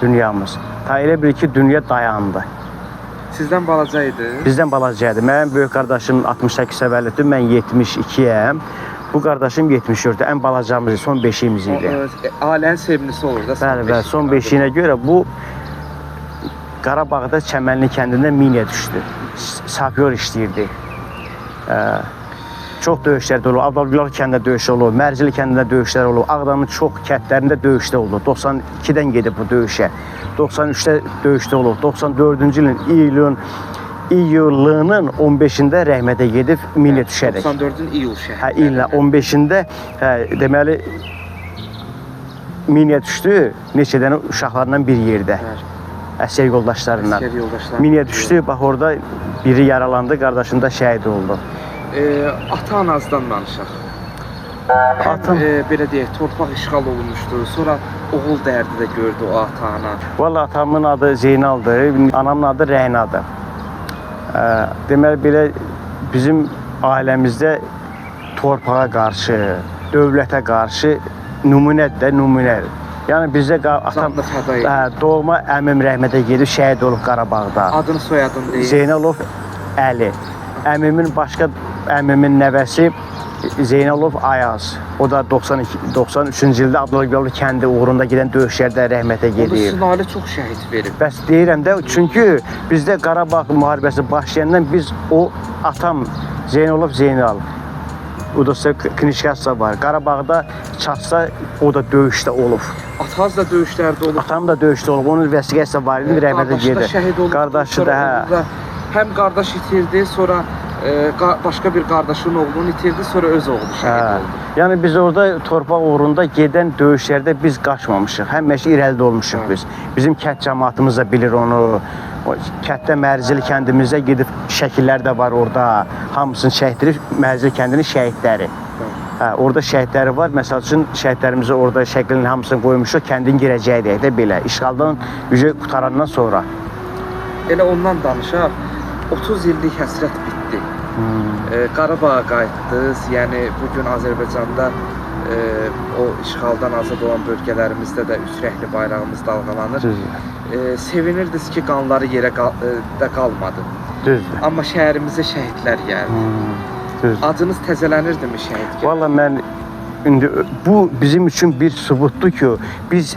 Dünyamız. Ta elə bil ki, dünya dayandı. Sizdən balaca idi? Bizdən balaca idi. Mənim böyük qardaşım 68 təvəllüddür, mən 72-yəm. Bu qardaşım 74-dür, ən balacamız, son beşiyimiz idi. Ailənin sevimlisi olur da. Bəli, bəli, son beşiyinə görə bu Qarabağda Çəmənli kəndində miniyə düşdü. Sapyor işləyirdi. Çox döyüşlər də olub. Abdalgülal kəndində döyüş olub, Mərzili kəndində döyüşlər olub, Ağdamın çox kəndlərində döyüşdə oldu. 92-dən gedib bu döyüşə. 93-də döyüşdə olub. 94-cü ilin iyulun 15-də rəhmətə gedib miniyə düşərək. 94-ün iyul şəhəri. Hə, iyulun 15-də deməli miniyə düşdü neçə dənə uşaqlarla bir yerdə. Əsgər yoldaşlarından. Miniyə düşdü, bax orada biri yaralandı, qardaşım da şəhid oldu. Ata-anazdan danışaq. Atam, belə deyək, torpaq işğal olunmuşdu, sonra oğul dərdi də gördü o ata-ana. Vallahi atamın adı Zeynaldır, anamın adı Rəynadır. Deməli, belə bizim ailəmizdə torpağa qarşı, dövlətə qarşı nümunədir də, nümunədir. Yəni bizdə atam doğma əmim rəhmətə gedib, şəhid olub Qarabağda. Adını, soyadını deyil. Zeynalov Əli. Əmimin başqa əmimin nəvəsi Zeynalov Ayaz. O da 93-cü ildə Abdullah kəndi uğrunda gedən döyüşlərdə rəhmətə gedib. Onda sülalə çox şəhid verib. Bəs deyirəm də, çünki bizdə Qarabağ müharibəsi başlayandan biz o atam Zeynalov Zeynal, o da knişkası var. Qarabağda çatsa o da döyüşdə olub. Ataz da döyüşlərdə olub. Atam da döyüşdə olub. Onun vəsiqəsi var idi, rəhmətə gedir. Qardaşı da şəhid olub. Qardaşı da, hə. Həm qardaş itirdi, sonra başqa bir qardaşının oğlunu itirdi, sonra öz oğlu şəhid oldu. Yəni biz orada torpaq uğrunda gedən döyüşlərdə biz qaçmamışıq. Həmişə irəlidə olmuşuq biz. Bizim kənd cəmaatımız da bilir onu. Kənddə Mərzili kəndimizdə gedib şəkillər də var orada. Hamısını çəkdirib Mərzili kəndinin şəhidləri. Hə, orada şəhidləri var. Məsəl üçün şəhidlərimizi orada şəklinin hamısını qoymuşuq. Kəndin girəcəyi deyək də belə. İşğaldan ücə qutarandan sonra. Elə ondan danışaq. 30 illik həsrət bitdi. Qarabağa qayıtdınız. Yəni bugün Azərbaycanda o işğaldan azad olan bölgələrimizdə də üç rəngli bayrağımız dalğalanır. Sevinirdiniz ki, qanları yerə də qalmadı. Düzdür. Amma şəhərimizə şəhidlər gəldi. Düzdür. Acınız təzələnirdimi şəhid gəldi? Vallahi mən indi bu bizim üçün bir sübutdur ki, biz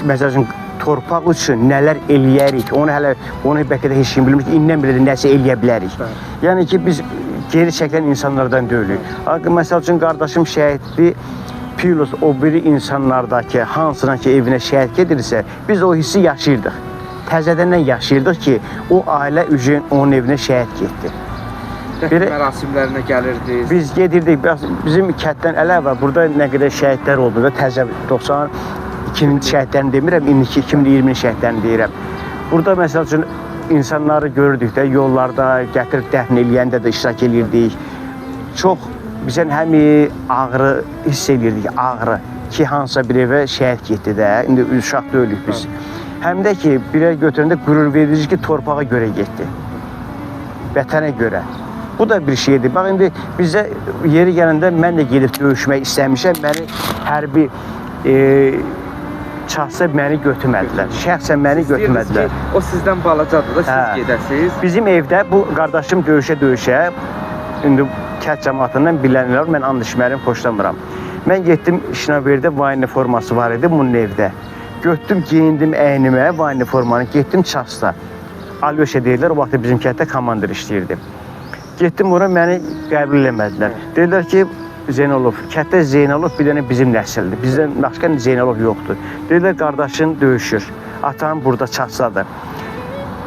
məsəl üçün torpaq üçün nələr eləyərik, onu hələ onu bəlkə də heç kim bilmir ki, indən belə də nəsə eləyə bilərik. Yəni ki, biz geri çəkilən insanlardan deyilik. Məsəl üçün qardaşım şəhiddir, plus o biri insanlardakı hansına ki evinə şəhid gedirsə, biz o hissi yaşayırdıq. Təzədən yaşayırdıq ki, o ailə üçün onun evinə şəhid getdi. Dəfn mərasimlərinə gəlirdiniz. Biz gedirdik, bizim kənddən əlavə burada nə qədər şəhidlər oldu da, təzə 92-nin şəhidlərini demirəm, indiki 2020-nin şəhidlərini deyirəm. Burada məsəl üçün insanları görürdük də, yollarda gətirib dəfn eləyəndə də iştirak eləyirdik. Çox bizə həm ağrı hiss eləyirdik, ağrı ki, hansısa bir evə şəhid getdi də, indi uşaq deyilik biz. Həm də ki, birə götürəndə qürur verici ki, torpağa görə getdi, vətənə görə. Bu da bir şeydir. Bax, indi bizə yeri gələndə mən də gedib döyüşmək istəmişəm, məni hərbi çatsa məni götürmədilər. Şəxsən məni götürmədilər. Ki, o sizdən balacadır da, siz gedəsiniz. Bizim evdə bu qardaşım döyüşə-döyüşə, indi kənd cəmaatından bilənlər, mən and içmərəm, xoşlamıram. Mən getdim Şinaverdə vayni forması var idi bunun evdə. Götürdüm, geyindim əynimə vayni formanı, getdim çatsa. Alyoşa deyirlər, o vaxt bizim kənddə komandir işləyirdi. Getdim ora, məni qəbul eləmədilər. Dedilər ki, Zeynalov, kənddə Zeynalov bir dənə bizim nəsildir. Bizdən başqa Zeynalov yoxdur. Dedilər, qardaşın döyüşür. Atan burada çatsadır.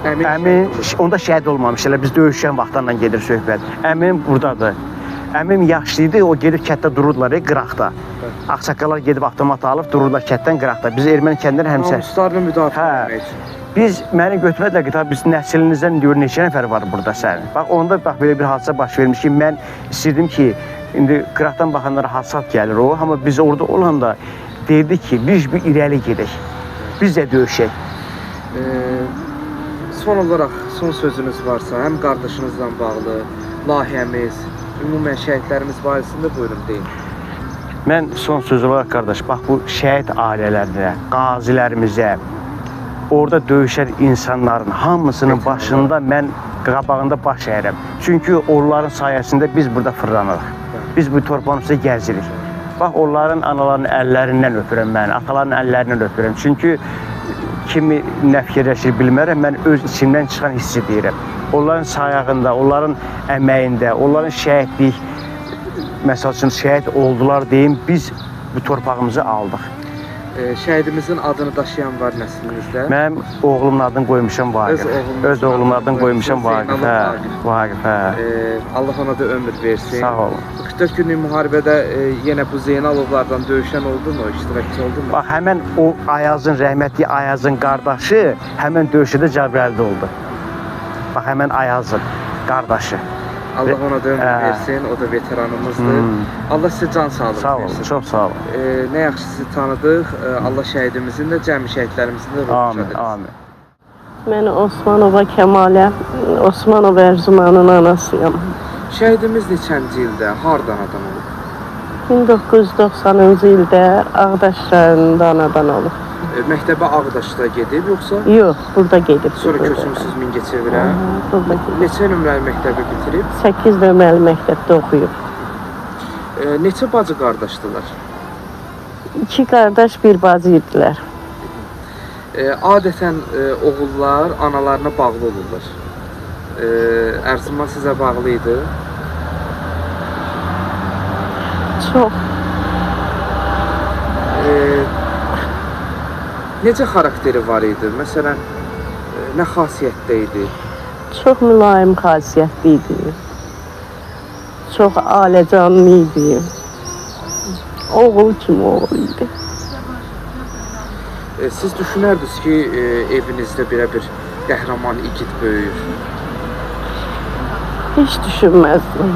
Əmin, onda şəhid olmamış, elə biz döyüşən vaxtdan gedir söhbət. Əmim buradadır. Əmim yaşlı idi, o gedib kənddə dururdular, qıraqda. Ağsaqqallar gedib avtomat alıb dururdular kənddən qıraqda. Biz erməni kəndindən həmsə. Namuslarını müdafiə etmək üçün. Biz məni götürmədilər ki, biz nəslinizdən deyir neçə nəfər var burada sənin. Bax onda bax belə bir hadisə baş vermiş ki, mən istəyirdim ki, indi qıraqdan baxanlara hasat gəlir o, amma biz orada olanda deyirdik ki, biz bir irəli gedək. Biz də döyüşək. Son olaraq son sözünüz varsa, həm qardaşınızla bağlı, layihəmiz, ümumən şəhidlərimiz barəsində buyurun deyin. Mən son söz olaraq qardaş, bax bu şəhid ailələrinə, qazilərimizə, orada döyüşən insanların hamısının başında mən qabağında baş əyirəm. Çünki onların sayəsində biz burada fırlanırıq. Biz bu torpağın üstə gəzirik. Bax onların anaların əllərindən öpürəm mən, ataların əllərindən öpürəm. Çünki kimi nə fikirləşir bilmərəm, mən öz içimdən çıxan hissi deyirəm. Onların sayağında, onların əməyində, onların şəhidlik, məsəl üçün şəhid oldular deyim, biz bu torpağımızı aldıq. Şəhidimizin adını daşıyan var nəslinizdə. Mənim oğlumun adını qoymuşam Vaqif. Öz oğlumun adını qoymuşam Vaqif. Hə, Vaqif, hə. Allah ona da ömür versin. Sağ olun. 44 günlük müharibədə yenə bu Zeynalovlardan döyüşən oldu mu, iştirakçı oldu mu? Bax, həmən o Ayazın, rəhmətli Ayazın qardaşı həmən döyüşdə Cəbrayılda oldu. Bax, həmən Ayazın qardaşı. Allah ona da ömür versin, o da veteranımızdır. Allah sizə can sağlığı versin. Sağ olun, çox sağ olun. Nə yaxşı sizi tanıdıq. Allah şəhidimizin də, cəmi şəhidlərimizin də ruhunu şad eləsin. Amin, amin. Mən Osmanova Kəmalə, Osmanov Ərzumanın anasıyam. Şəhidimiz neçənci ildə, hardan anadan olub? 1990-cı ildə Ağdaş rayonunda anadan olub. Məktəbə Ağdaşda gedib yoxsa? Yox, burada gedib. Sonra köçmüsünüz Mingəçevirə. Burada gedib. Neçə nömrəli məktəbi bitirib? 8 nömrəli məktəbdə oxuyub. Neçə bacı qardaşdılar? 2 qardaş, bir bacı idilər. Adətən oğullar analarına bağlı olurlar. Ərzuman sizə bağlı idi? Çox. Necə xarakteri var idi? Məsələn, nə xasiyyətdə idi? Çox mülayim xasiyyətli idi. Çox ailəcanlı idi. Oğul kimi oğul idi. Siz düşünərdiniz ki, evinizdə belə bir qəhrəman igid böyüyür? Heç düşünməzdim.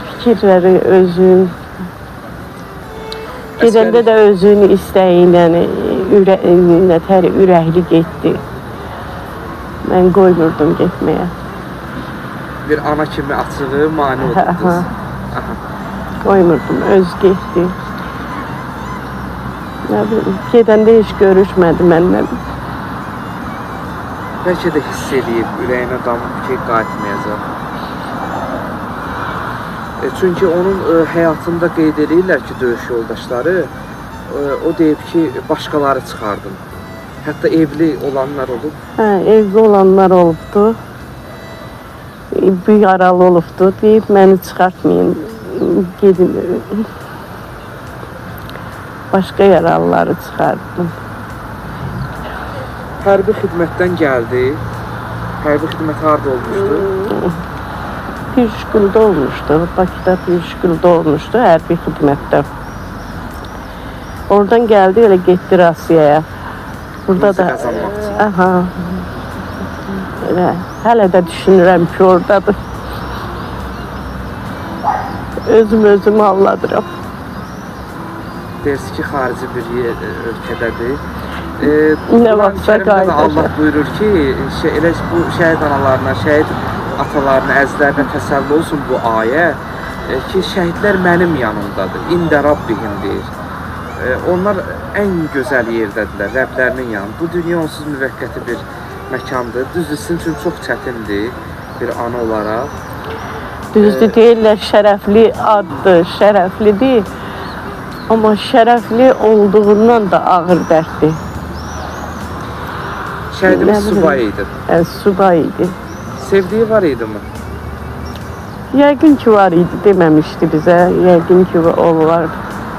Fikirləri özün, gedəndə də özünün istəyi ilə, ürəkli getdi. Mən qoymurdum getməyə. Bir ana kimi açığı mane olurdunuz. Qoymurdum, öz getdi. Nə bilim, gedəndə heç görüşmədi məndən. Bəlkə də hiss eləyib, ürəyinə damıb ki, qayıtmayacaq. Çünki onun həyatında qeyd eləyirlər ki, döyüş yoldaşları, o deyib ki, başqaları çıxardım. Hətta evli olanlar olub. Hə, evli olanlar olubdu. Bir yaralı olubdu. Deyib, məni çıxartmayın, gedin. Başqa yaralıları çıxardım. Hərbi xidmətdən gəldi. Hərbi xidmət harada olmuşdu? Pirşgüldə olmuşdu. Bakıda Pirşgüldə olmuşdu hərbi xidmətdə. Oradan gəldi, elə getdi Rusiyaya. Burada da... Aha. Elə, hələ də düşünürəm ki, oradadır. Özüm özümü alladıram. Deyirsiz ki, xarici bir yer, ölkədədir. Nə vaxtsa qayıdacaq. Allah buyurur ki, elə bu şəhid analarına, şəhid atalarına, əzizlərinə təsəlli olsun bu ayə ki, şəhidlər mənim yanımdadır. İndə Rabbihim deyir. Onlar ən gözəl yerdədirlər, Rəblərinin yanında. Bu dünya onsuz müvəqqəti bir məkandır. Düzdür, sizin üçün çox çətindir bir ana olaraq. Düzdür, deyirlər şərəfli addır, şərəflidir. Amma şərəfli olduğundan da ağır dərddir. Şəhidimiz subay idi. Subay idi. Sevdiyi var idi mi? Yəqin ki var idi, deməmişdi bizə. Yəqin ki o var,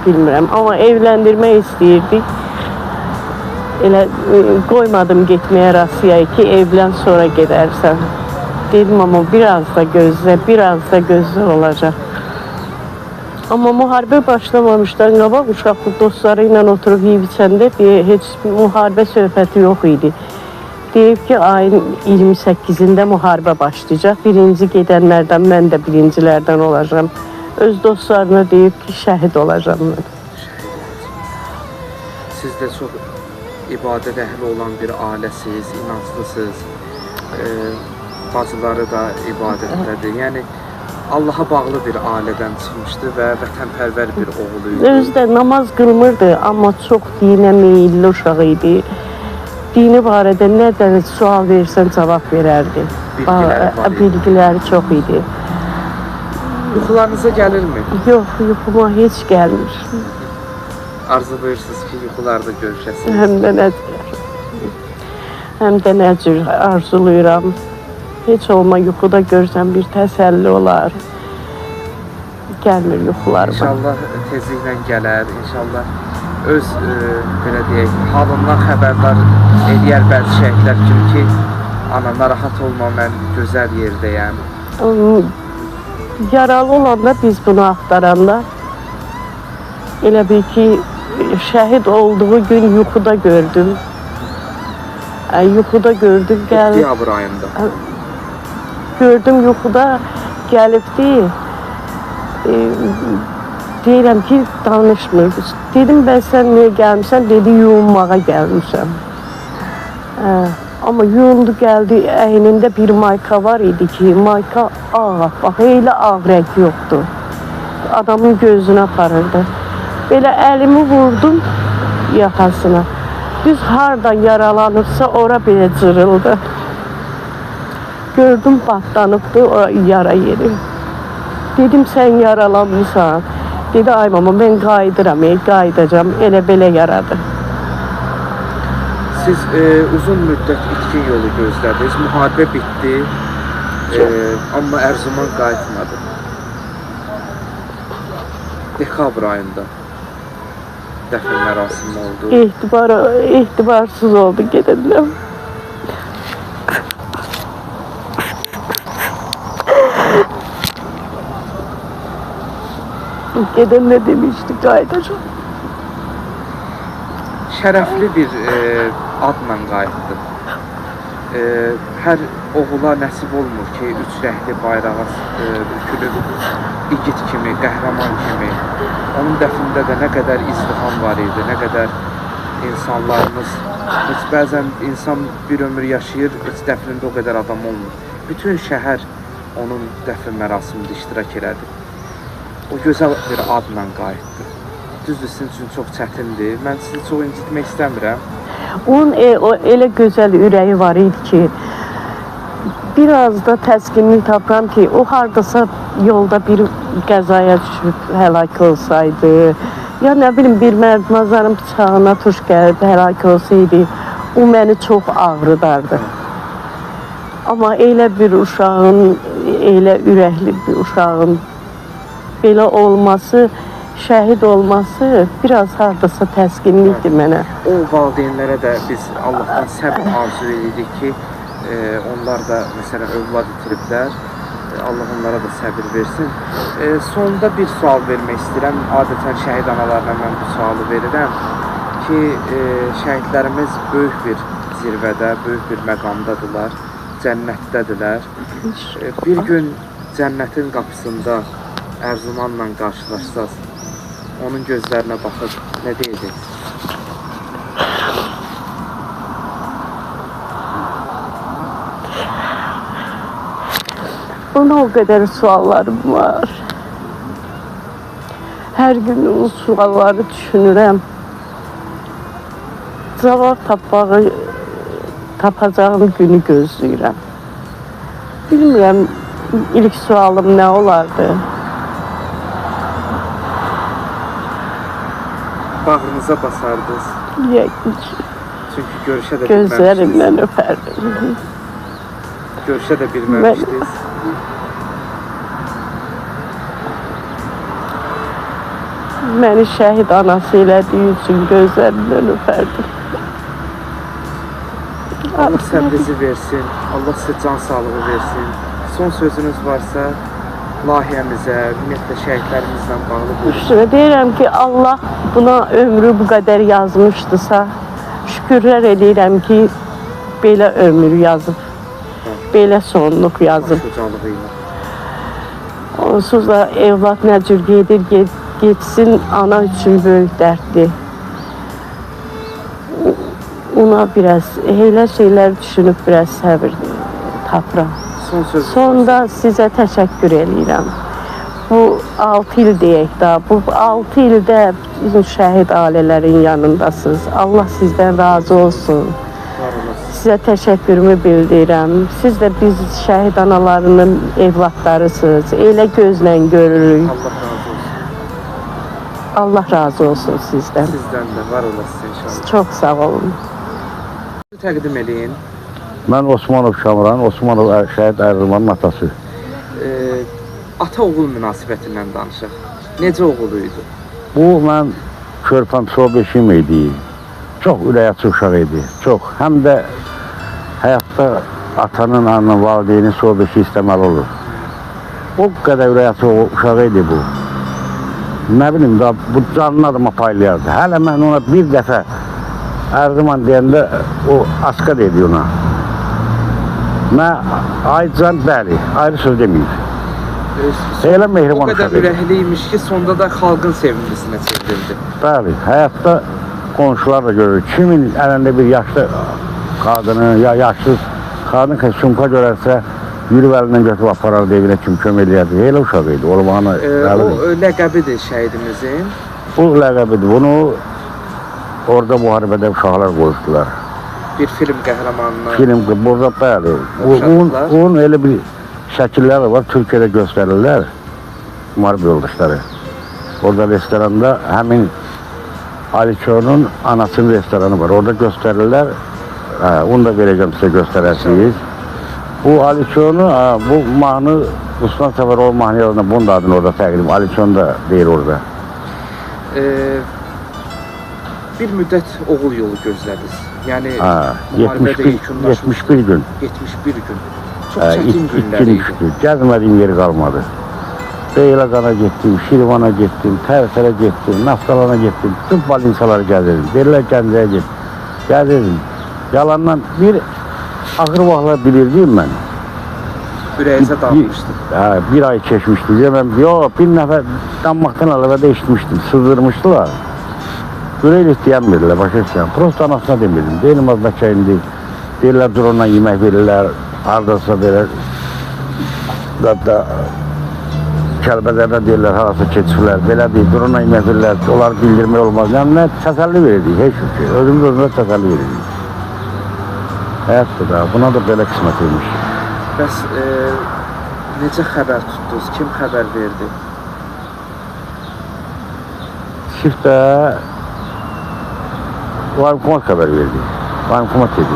bilmirəm. Amma evləndirmək istəyirdik. Elə qoymadım getməyə Rusiyaya ki, evlən sonra gedərsən. Dedim amma biraz da gözlə, biraz da gözlə olacaq. Amma müharibə başlamamışdan qabaq uşaqlıq dostları ilə oturub yeyib içəndə heç müharibə söhbəti yox idi. Deyib ki, ayın 28-də müharibə başlayacaq. Birinci gedənlərdən mən də birincilərdən olacağam. Öz dostlarına deyib ki, şəhid olacağam mən. Siz də çox ibadət əhli olan bir ailəsiniz, inanclısınız. Bacıları da ibadətdədir. Yəni Allaha bağlı bir ailədən çıxmışdı və vətənpərvər bir oğlu idi. Özü də namaz qılmırdı, amma çox dinə meyilli uşaq idi. Dini barədə nə də sual versən cavab verərdi. Bilgiləri var idi. Bilgiləri çox idi. Yuxularınıza gəlirmi? Yox, yuxuma heç gəlmir. Arzulayırsınız ki, yuxularda görüşəsiniz. Həm də nə cür. Həm də nə cür arzulayıram. Heç olma yuxuda görsəm bir təsəlli olar. Gəlmir yuxularıma. İnşallah tezliklə gələr, inşallah öz belə deyək, halından xəbərdar eləyər bəzi şəhidlər kimi ki, ana narahat olma, mən gözəl yerdəyəm. Yaralı olanda biz bunu axtaranda elə bil ki, şəhid olduğu gün yuxuda gördüm. Yuxuda gördüm, Oktyabr ayında. Gördüm yuxuda gəlibdi. Deyirəm ki, danışmır. Dedim, bəs sən niyə gəlmişsən? Dedi, yuyunmağa gəlmişəm. Amma yuyundu, gəldi, əynində bir mayka var idi ki, mayka ağ, bax, elə ağ rəng yoxdur. Adamın gözünə aparırdı. Belə əlimi vurdum yaxasına. Düz hardan yaralanıbsa, ora belə cırıldı. Gördüm, batlanıbdı o yara yeri. Dedim, sən yaralanmısan. Dedi, ay mama, mən qayıdıram, qayıdacam. Elə belə yaradı. Siz uzun müddət itkin yolu gözlədiniz. Müharibə bitdi, amma Ərzuman qayıtmadı. Dekabr ayında dəfn mərasimi oldu. Etibarsız oldu gedəndə. Gedəndə demişdi, qayıdacam. Şərəfli bir adla qayıtdı. Hər oğula nəsib olmur ki, üç rəngli bayrağa bükülüb igid kimi, qəhrəman kimi. Onun dəfnində də nə qədər izdiham var idi, nə qədər insanlarımız, heç bəzən insan bir ömür yaşayır, heç dəfnində o qədər adam olmur. Bütün şəhər onun dəfn mərasimində iştirak elədi. O gözəl bir adla qayıtdı. Düzdür, sizin üçün çox çətindir. Mən sizi çox incitmək istəmirəm. Onun o elə gözəl ürəyi var idi ki, biraz da təskinlik tapıram ki, o hardasa yolda bir qəzaya düşüb həlak olsaydı, ya nə bilim bir mərdmazarın bıçağına tuş gəlib həlak olsaydı, o məni çox ağrıdardı. Amma elə bir uşağın, elə ürəkli bir uşağın belə olması, şəhid olması biraz hardasa təskinlikdir mənə. O valideynlərə də biz Allahdan səbr arzu edirik ki, onlar da məsələn övlad itiriblər. Allah onlara da səbir versin. Sonda bir sual vermək istəyirəm. Adətən şəhid analarına mən bu sualı verirəm ki, şəhidlərimiz böyük bir zirvədə, böyük bir məqamdadırlar, cənnətdədirlər. Bir gün cənnətin qapısında Ərzumanla qarşılaşsaz, onun gözlərinə baxıb nə deyəcəksiniz? Ona o qədər suallarım var. Hər gün o sualları düşünürəm. Cavab tapacağım günü gözləyirəm. Bilmirəm, ilk sualım nə olardı? Bağrınıza basardınız. Yəqin ki. Çünki görüşə də bilməmişdiniz. Gözlərimdən öpərdim. Görüşə də bilməmişdiniz. Məni şəhid anası elədiyi üçün gözlərimdən öpərdim. Allah səbrinizi versin. Allah sizə can sağlığı versin. Son sözünüz varsa layihəmizə, ümumiyyətlə şəhidlərimizlə bağlı buyurun. Üstünə deyirəm ki, Allah buna ömrü bu qədər yazmışdısa, şükürlər eləyirəm ki, belə ömür yazıb, belə sonluq yazıb. Baş ucalığı ilə. Onsuz da evlad nə cür gedir, getsin, ana üçün böyük dərddir. Ona biraz, elə şeylər düşünüb biraz səbir tapıram. Son sözünüz Sonda sizə təşəkkür eləyirəm. Bu 6 il deyək də, bu 6 ildə bizim şəhid ailələrin yanındasınız. Allah sizdən razı olsun. Sizə təşəkkürümü bildirirəm. Siz də biz şəhid analarının evladlarısınız. Elə gözlə görürük. Allah razı olsun. Allah razı olsun sizdən. Sizdən də var olasınız inşallah. Çox sağ olun. Təqdim eləyin. Mən Osmanov Kamran, Osmanov şəhid Ərzumanın atası. Ata-oğul münasibətindən danışaq. Necə oğulu idi? Bu, mən körpəm sobeşim idi. Çox ürək açıq uşaq idi. Çox. Həm də həyatda atanın, ananın, valideynin sobeşi istəməli olur. O qədər ürək açıq uşaq idi bu. Nə bilim, da, bu canını adıma paylayardı. Hələ mən ona bir dəfə Ərzuman deyəndə o aska dedi ona. Mən aycan bəli, ayrı söz deməyib. Elə mehriban O qədər uşaq idi. ürəkli imiş ki, sonda da xalqın sevimlisinə çevrildi. Bəli, həyatda qonşular da görür. Kimin əlində bir yaşlı qadını ya yaşlı qadın ki, sumka görərsə, yürüb əlindən götürüb aparardı evinə kim kömək eləyərdi. Elə uşaq idi. Olmağını O ləqəbidir şəhidimizin. Bu ləqəbidir. Bunu orada müharibədə uşaqlar qoyuşdular. Bir film qəhrəmanına. Film burada bəli. Onun elə bir şəkilləri var, Türkiyədə göstərirlər müharibə yoldaşları. Orada restoranda həmin Aliço'nun anasının restoranı var. Orada göstərirlər. Hə, onu da verəcəm sizə göstərəsiniz. Bu Aliço'nu, bu mahnı Usman Səfəroğlu mahnı yazında bunun da adını orada təqdim. Aliço'nu da deyir orada. Bir müddət oğul yolu gözlədiniz. Yəni müharibədə 71 gün. 71 gün. Çox çətin günlər idi. Gəzmədiyim yeri qalmadı. Beyləqana getdim, Şirvana getdim, Tərtərə getdim, Naftalana getdim. Bütün balinsaları gəzirdim. Deyirlər Gəncəyə get. Gəzirdim. Yalandan bir ağır vaxtlar bilirdim mən. Ürəyinizə dammışdı. Hə, bir ay keçmişdi. Mən, yox, bir nəfər dammaqdan əlavə də eşitmişdim. Sızdırmışdılar. Ürəklə istəyənmirdilər, başa düşürəm. Prosta anasına demirdim. Deyirəm, az bəlkə indi deyirlər, dronla yemək verirlər, haradasa belə, hətta Kəlbəcərdə deyirlər, harasa keçiblər, belə deyir, dronla yemək verirlər, onları bildirmək olmaz. Yəni, nə təsəlli verirdik, heç bir şey. Özümüz özümüzə təsəlli verirdik. Həyatdır da, buna da belə qismət imiş. Bəs necə xəbər tutdunuz? Kim xəbər verdi? Çiftə Voyankomat xəbər verdi. Voyankomat dedi.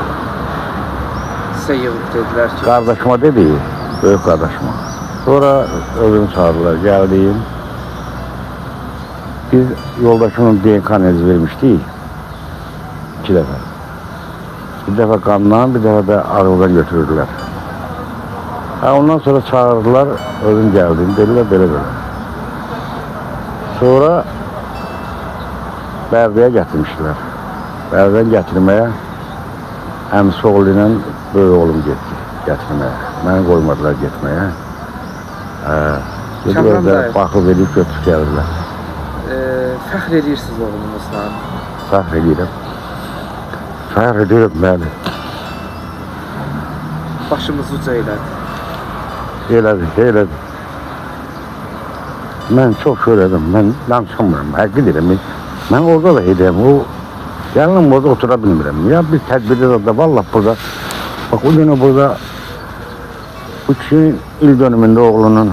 Sizə yığıb dedilər ki, Qardaşıma dedi, böyük qardaşıma. Sonra özümü çağırdılar, gəldim. Biz yoldaşımın DNK analizi vermişdik. 2 dəfə. Bir dəfə qandan, bir dəfə də ağıldan götürürdülər. Hə, ondan sonra çağırdılar, özüm gəldim, dedilər belə-belə. Sonra Bərdəyə gətirmişdilər. Bərdədən gətirməyə əmisi oğlu ilə böyük oğlum getdi gətirməyə. Məni qoymadılar getməyə. Kamran dayı. Baxıb edib götürüb gəldilər. Fəxr edirsiniz oğlunuzla. Fəxr edirəm. Fəxr edirəm, bəli. Başımız uca elədi. Elədi, elədi. Mən çox söylədim, mən danışamıram, həqiqi deyirəm. Mən orada da edirəm, o yanım orada otura bilmirəm. Ya bir tədbirdə də, vallah burada, bax o günü burada, bu kişinin il dönümündə oğlunun,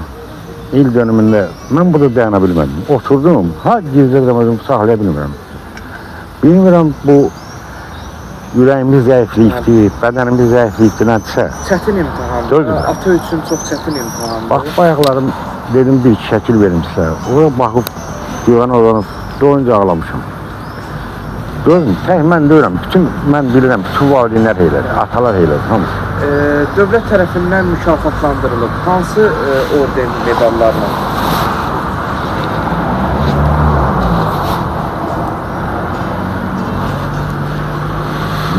il dönümündə mən burada dayana bilmədim. Oturdum, ha gizlədim, saxlaya bilmirəm. Bilmirəm bu Ürəyimiz zəifliyibdi, bədənimiz zəifliyibdi, nədirsə. Çətin imtahandır. Düzdür. Ata üçün çox çətin imtahandır. Bax, bayaqlarım dedim bir şəkil verim sizə. Ora baxıb divana uzanıb doyunca ağlamışam. Görün, tək mən deyirəm, bütün mən bilirəm, bütün valideynlər elədir, atalar elədir, hamısı. Dövlət tərəfindən mükafatlandırılıb. Hansı orden, medallarla?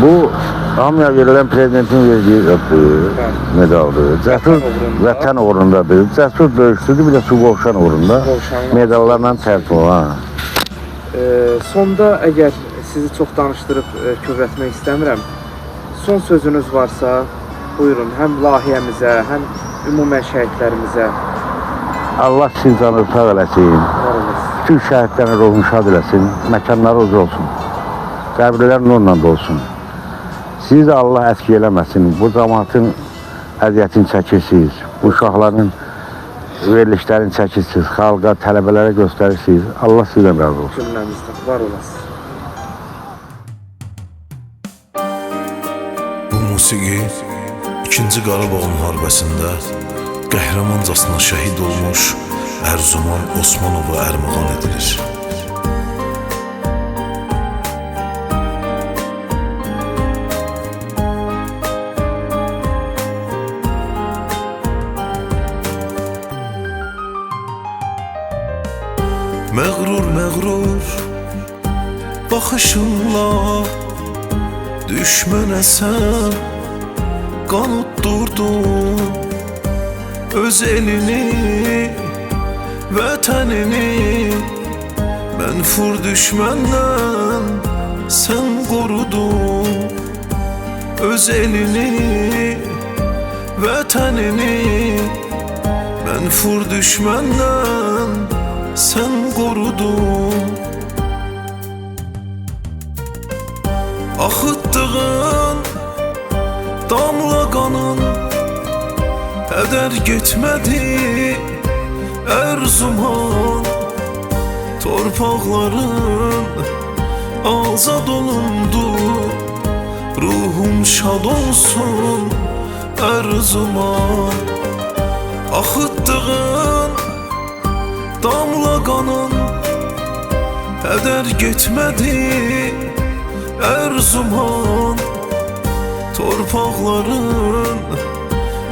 Bu hamıya verilən prezidentin verdiyi medaldır. Cəsur vətən uğrundadır. Cəsur döyüşçüdür, bir də su qovşan uğrunda medallarla tərtib olan. Sonda əgər sizi çox danışdırıb kövrətmək istəmirəm, son sözünüz varsa, buyurun, həm layihəmizə, həm ümumən şəhidlərimizə. Allah sizin canınızı sağ eləsin. Bütün şəhidlərin ruhunu şad eləsin, məkanları uca olsun, qəbirlər nurla dolsun. Sizi də Allah əski eləməsin. Bu cəmaatın əziyyətini çəkirsiniz, bu uşaqların verilişlərini çəkirsiniz, xalqa, tələbələrə göstərirsiniz. Allah sizdən razı olsun. Cümləmizdən var olasınız. Bu musiqi 2-ci Qarabağ müharibəsində qəhrəmancasına şəhid olmuş Ərzuman Osmanova ərmağan edilir. Məğrur məğrur baxışınla düşmənə sən qan utdurdun. Öz elini, vətənini mənfur düşməndən sən qorudun. Öz elini, vətənini mənfur düşməndən sən qorudun. Axıtdığın damla qanın hədər getmədi Ərzuman. Torpaqların azad olundu, ruhun şad olsun Ərzuman. Axıtdığın damla qanın hədər getmədi Ərzuman. Torpaqların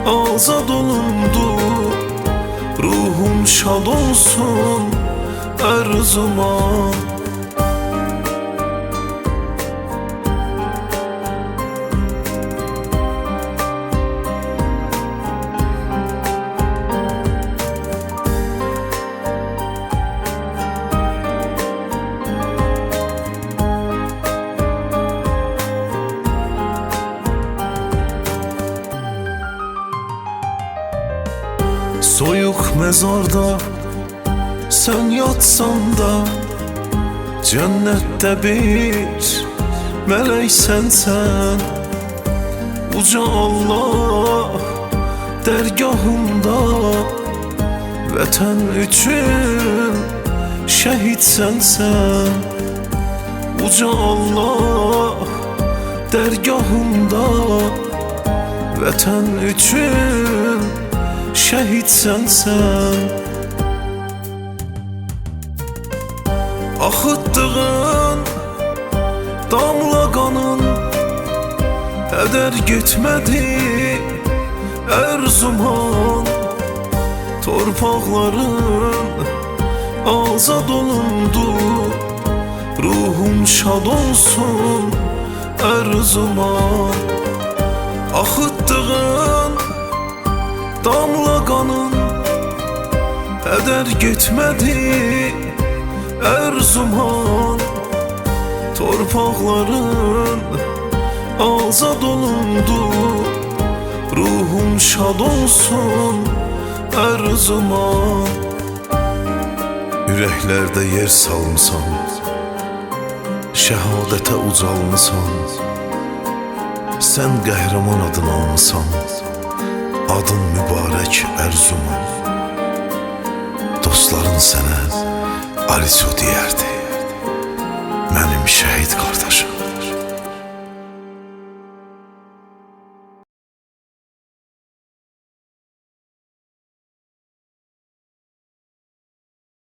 azad olundu, ruhun şad olsun Ərzuman. Soyuq məzarda sən yatsan da, cənnətdə bir mələk sənsən. Uca Allah dərgahında vətən üçün şəhid sənsən. Uca Allah dərgahında vətən üçün şəhid sənsən. Axıtdığın damla qanın hədər getmədi Ərzuman. Torpaqların azad olundu, ruhun şad olsun Ərzuman. Axıtdığın damla qanın hədər getmədi Ərzuman. Torpaqların azad olundu, ruhun şad olsun Ərzuman. Ürəklərdə yer salmısan, şəhadətə ucalmısan. Sən qəhrəman adını almısan, adın mübarək Ərzuman. Dostların sənə Aliso deyərdi, mənim şəhid qardaşım.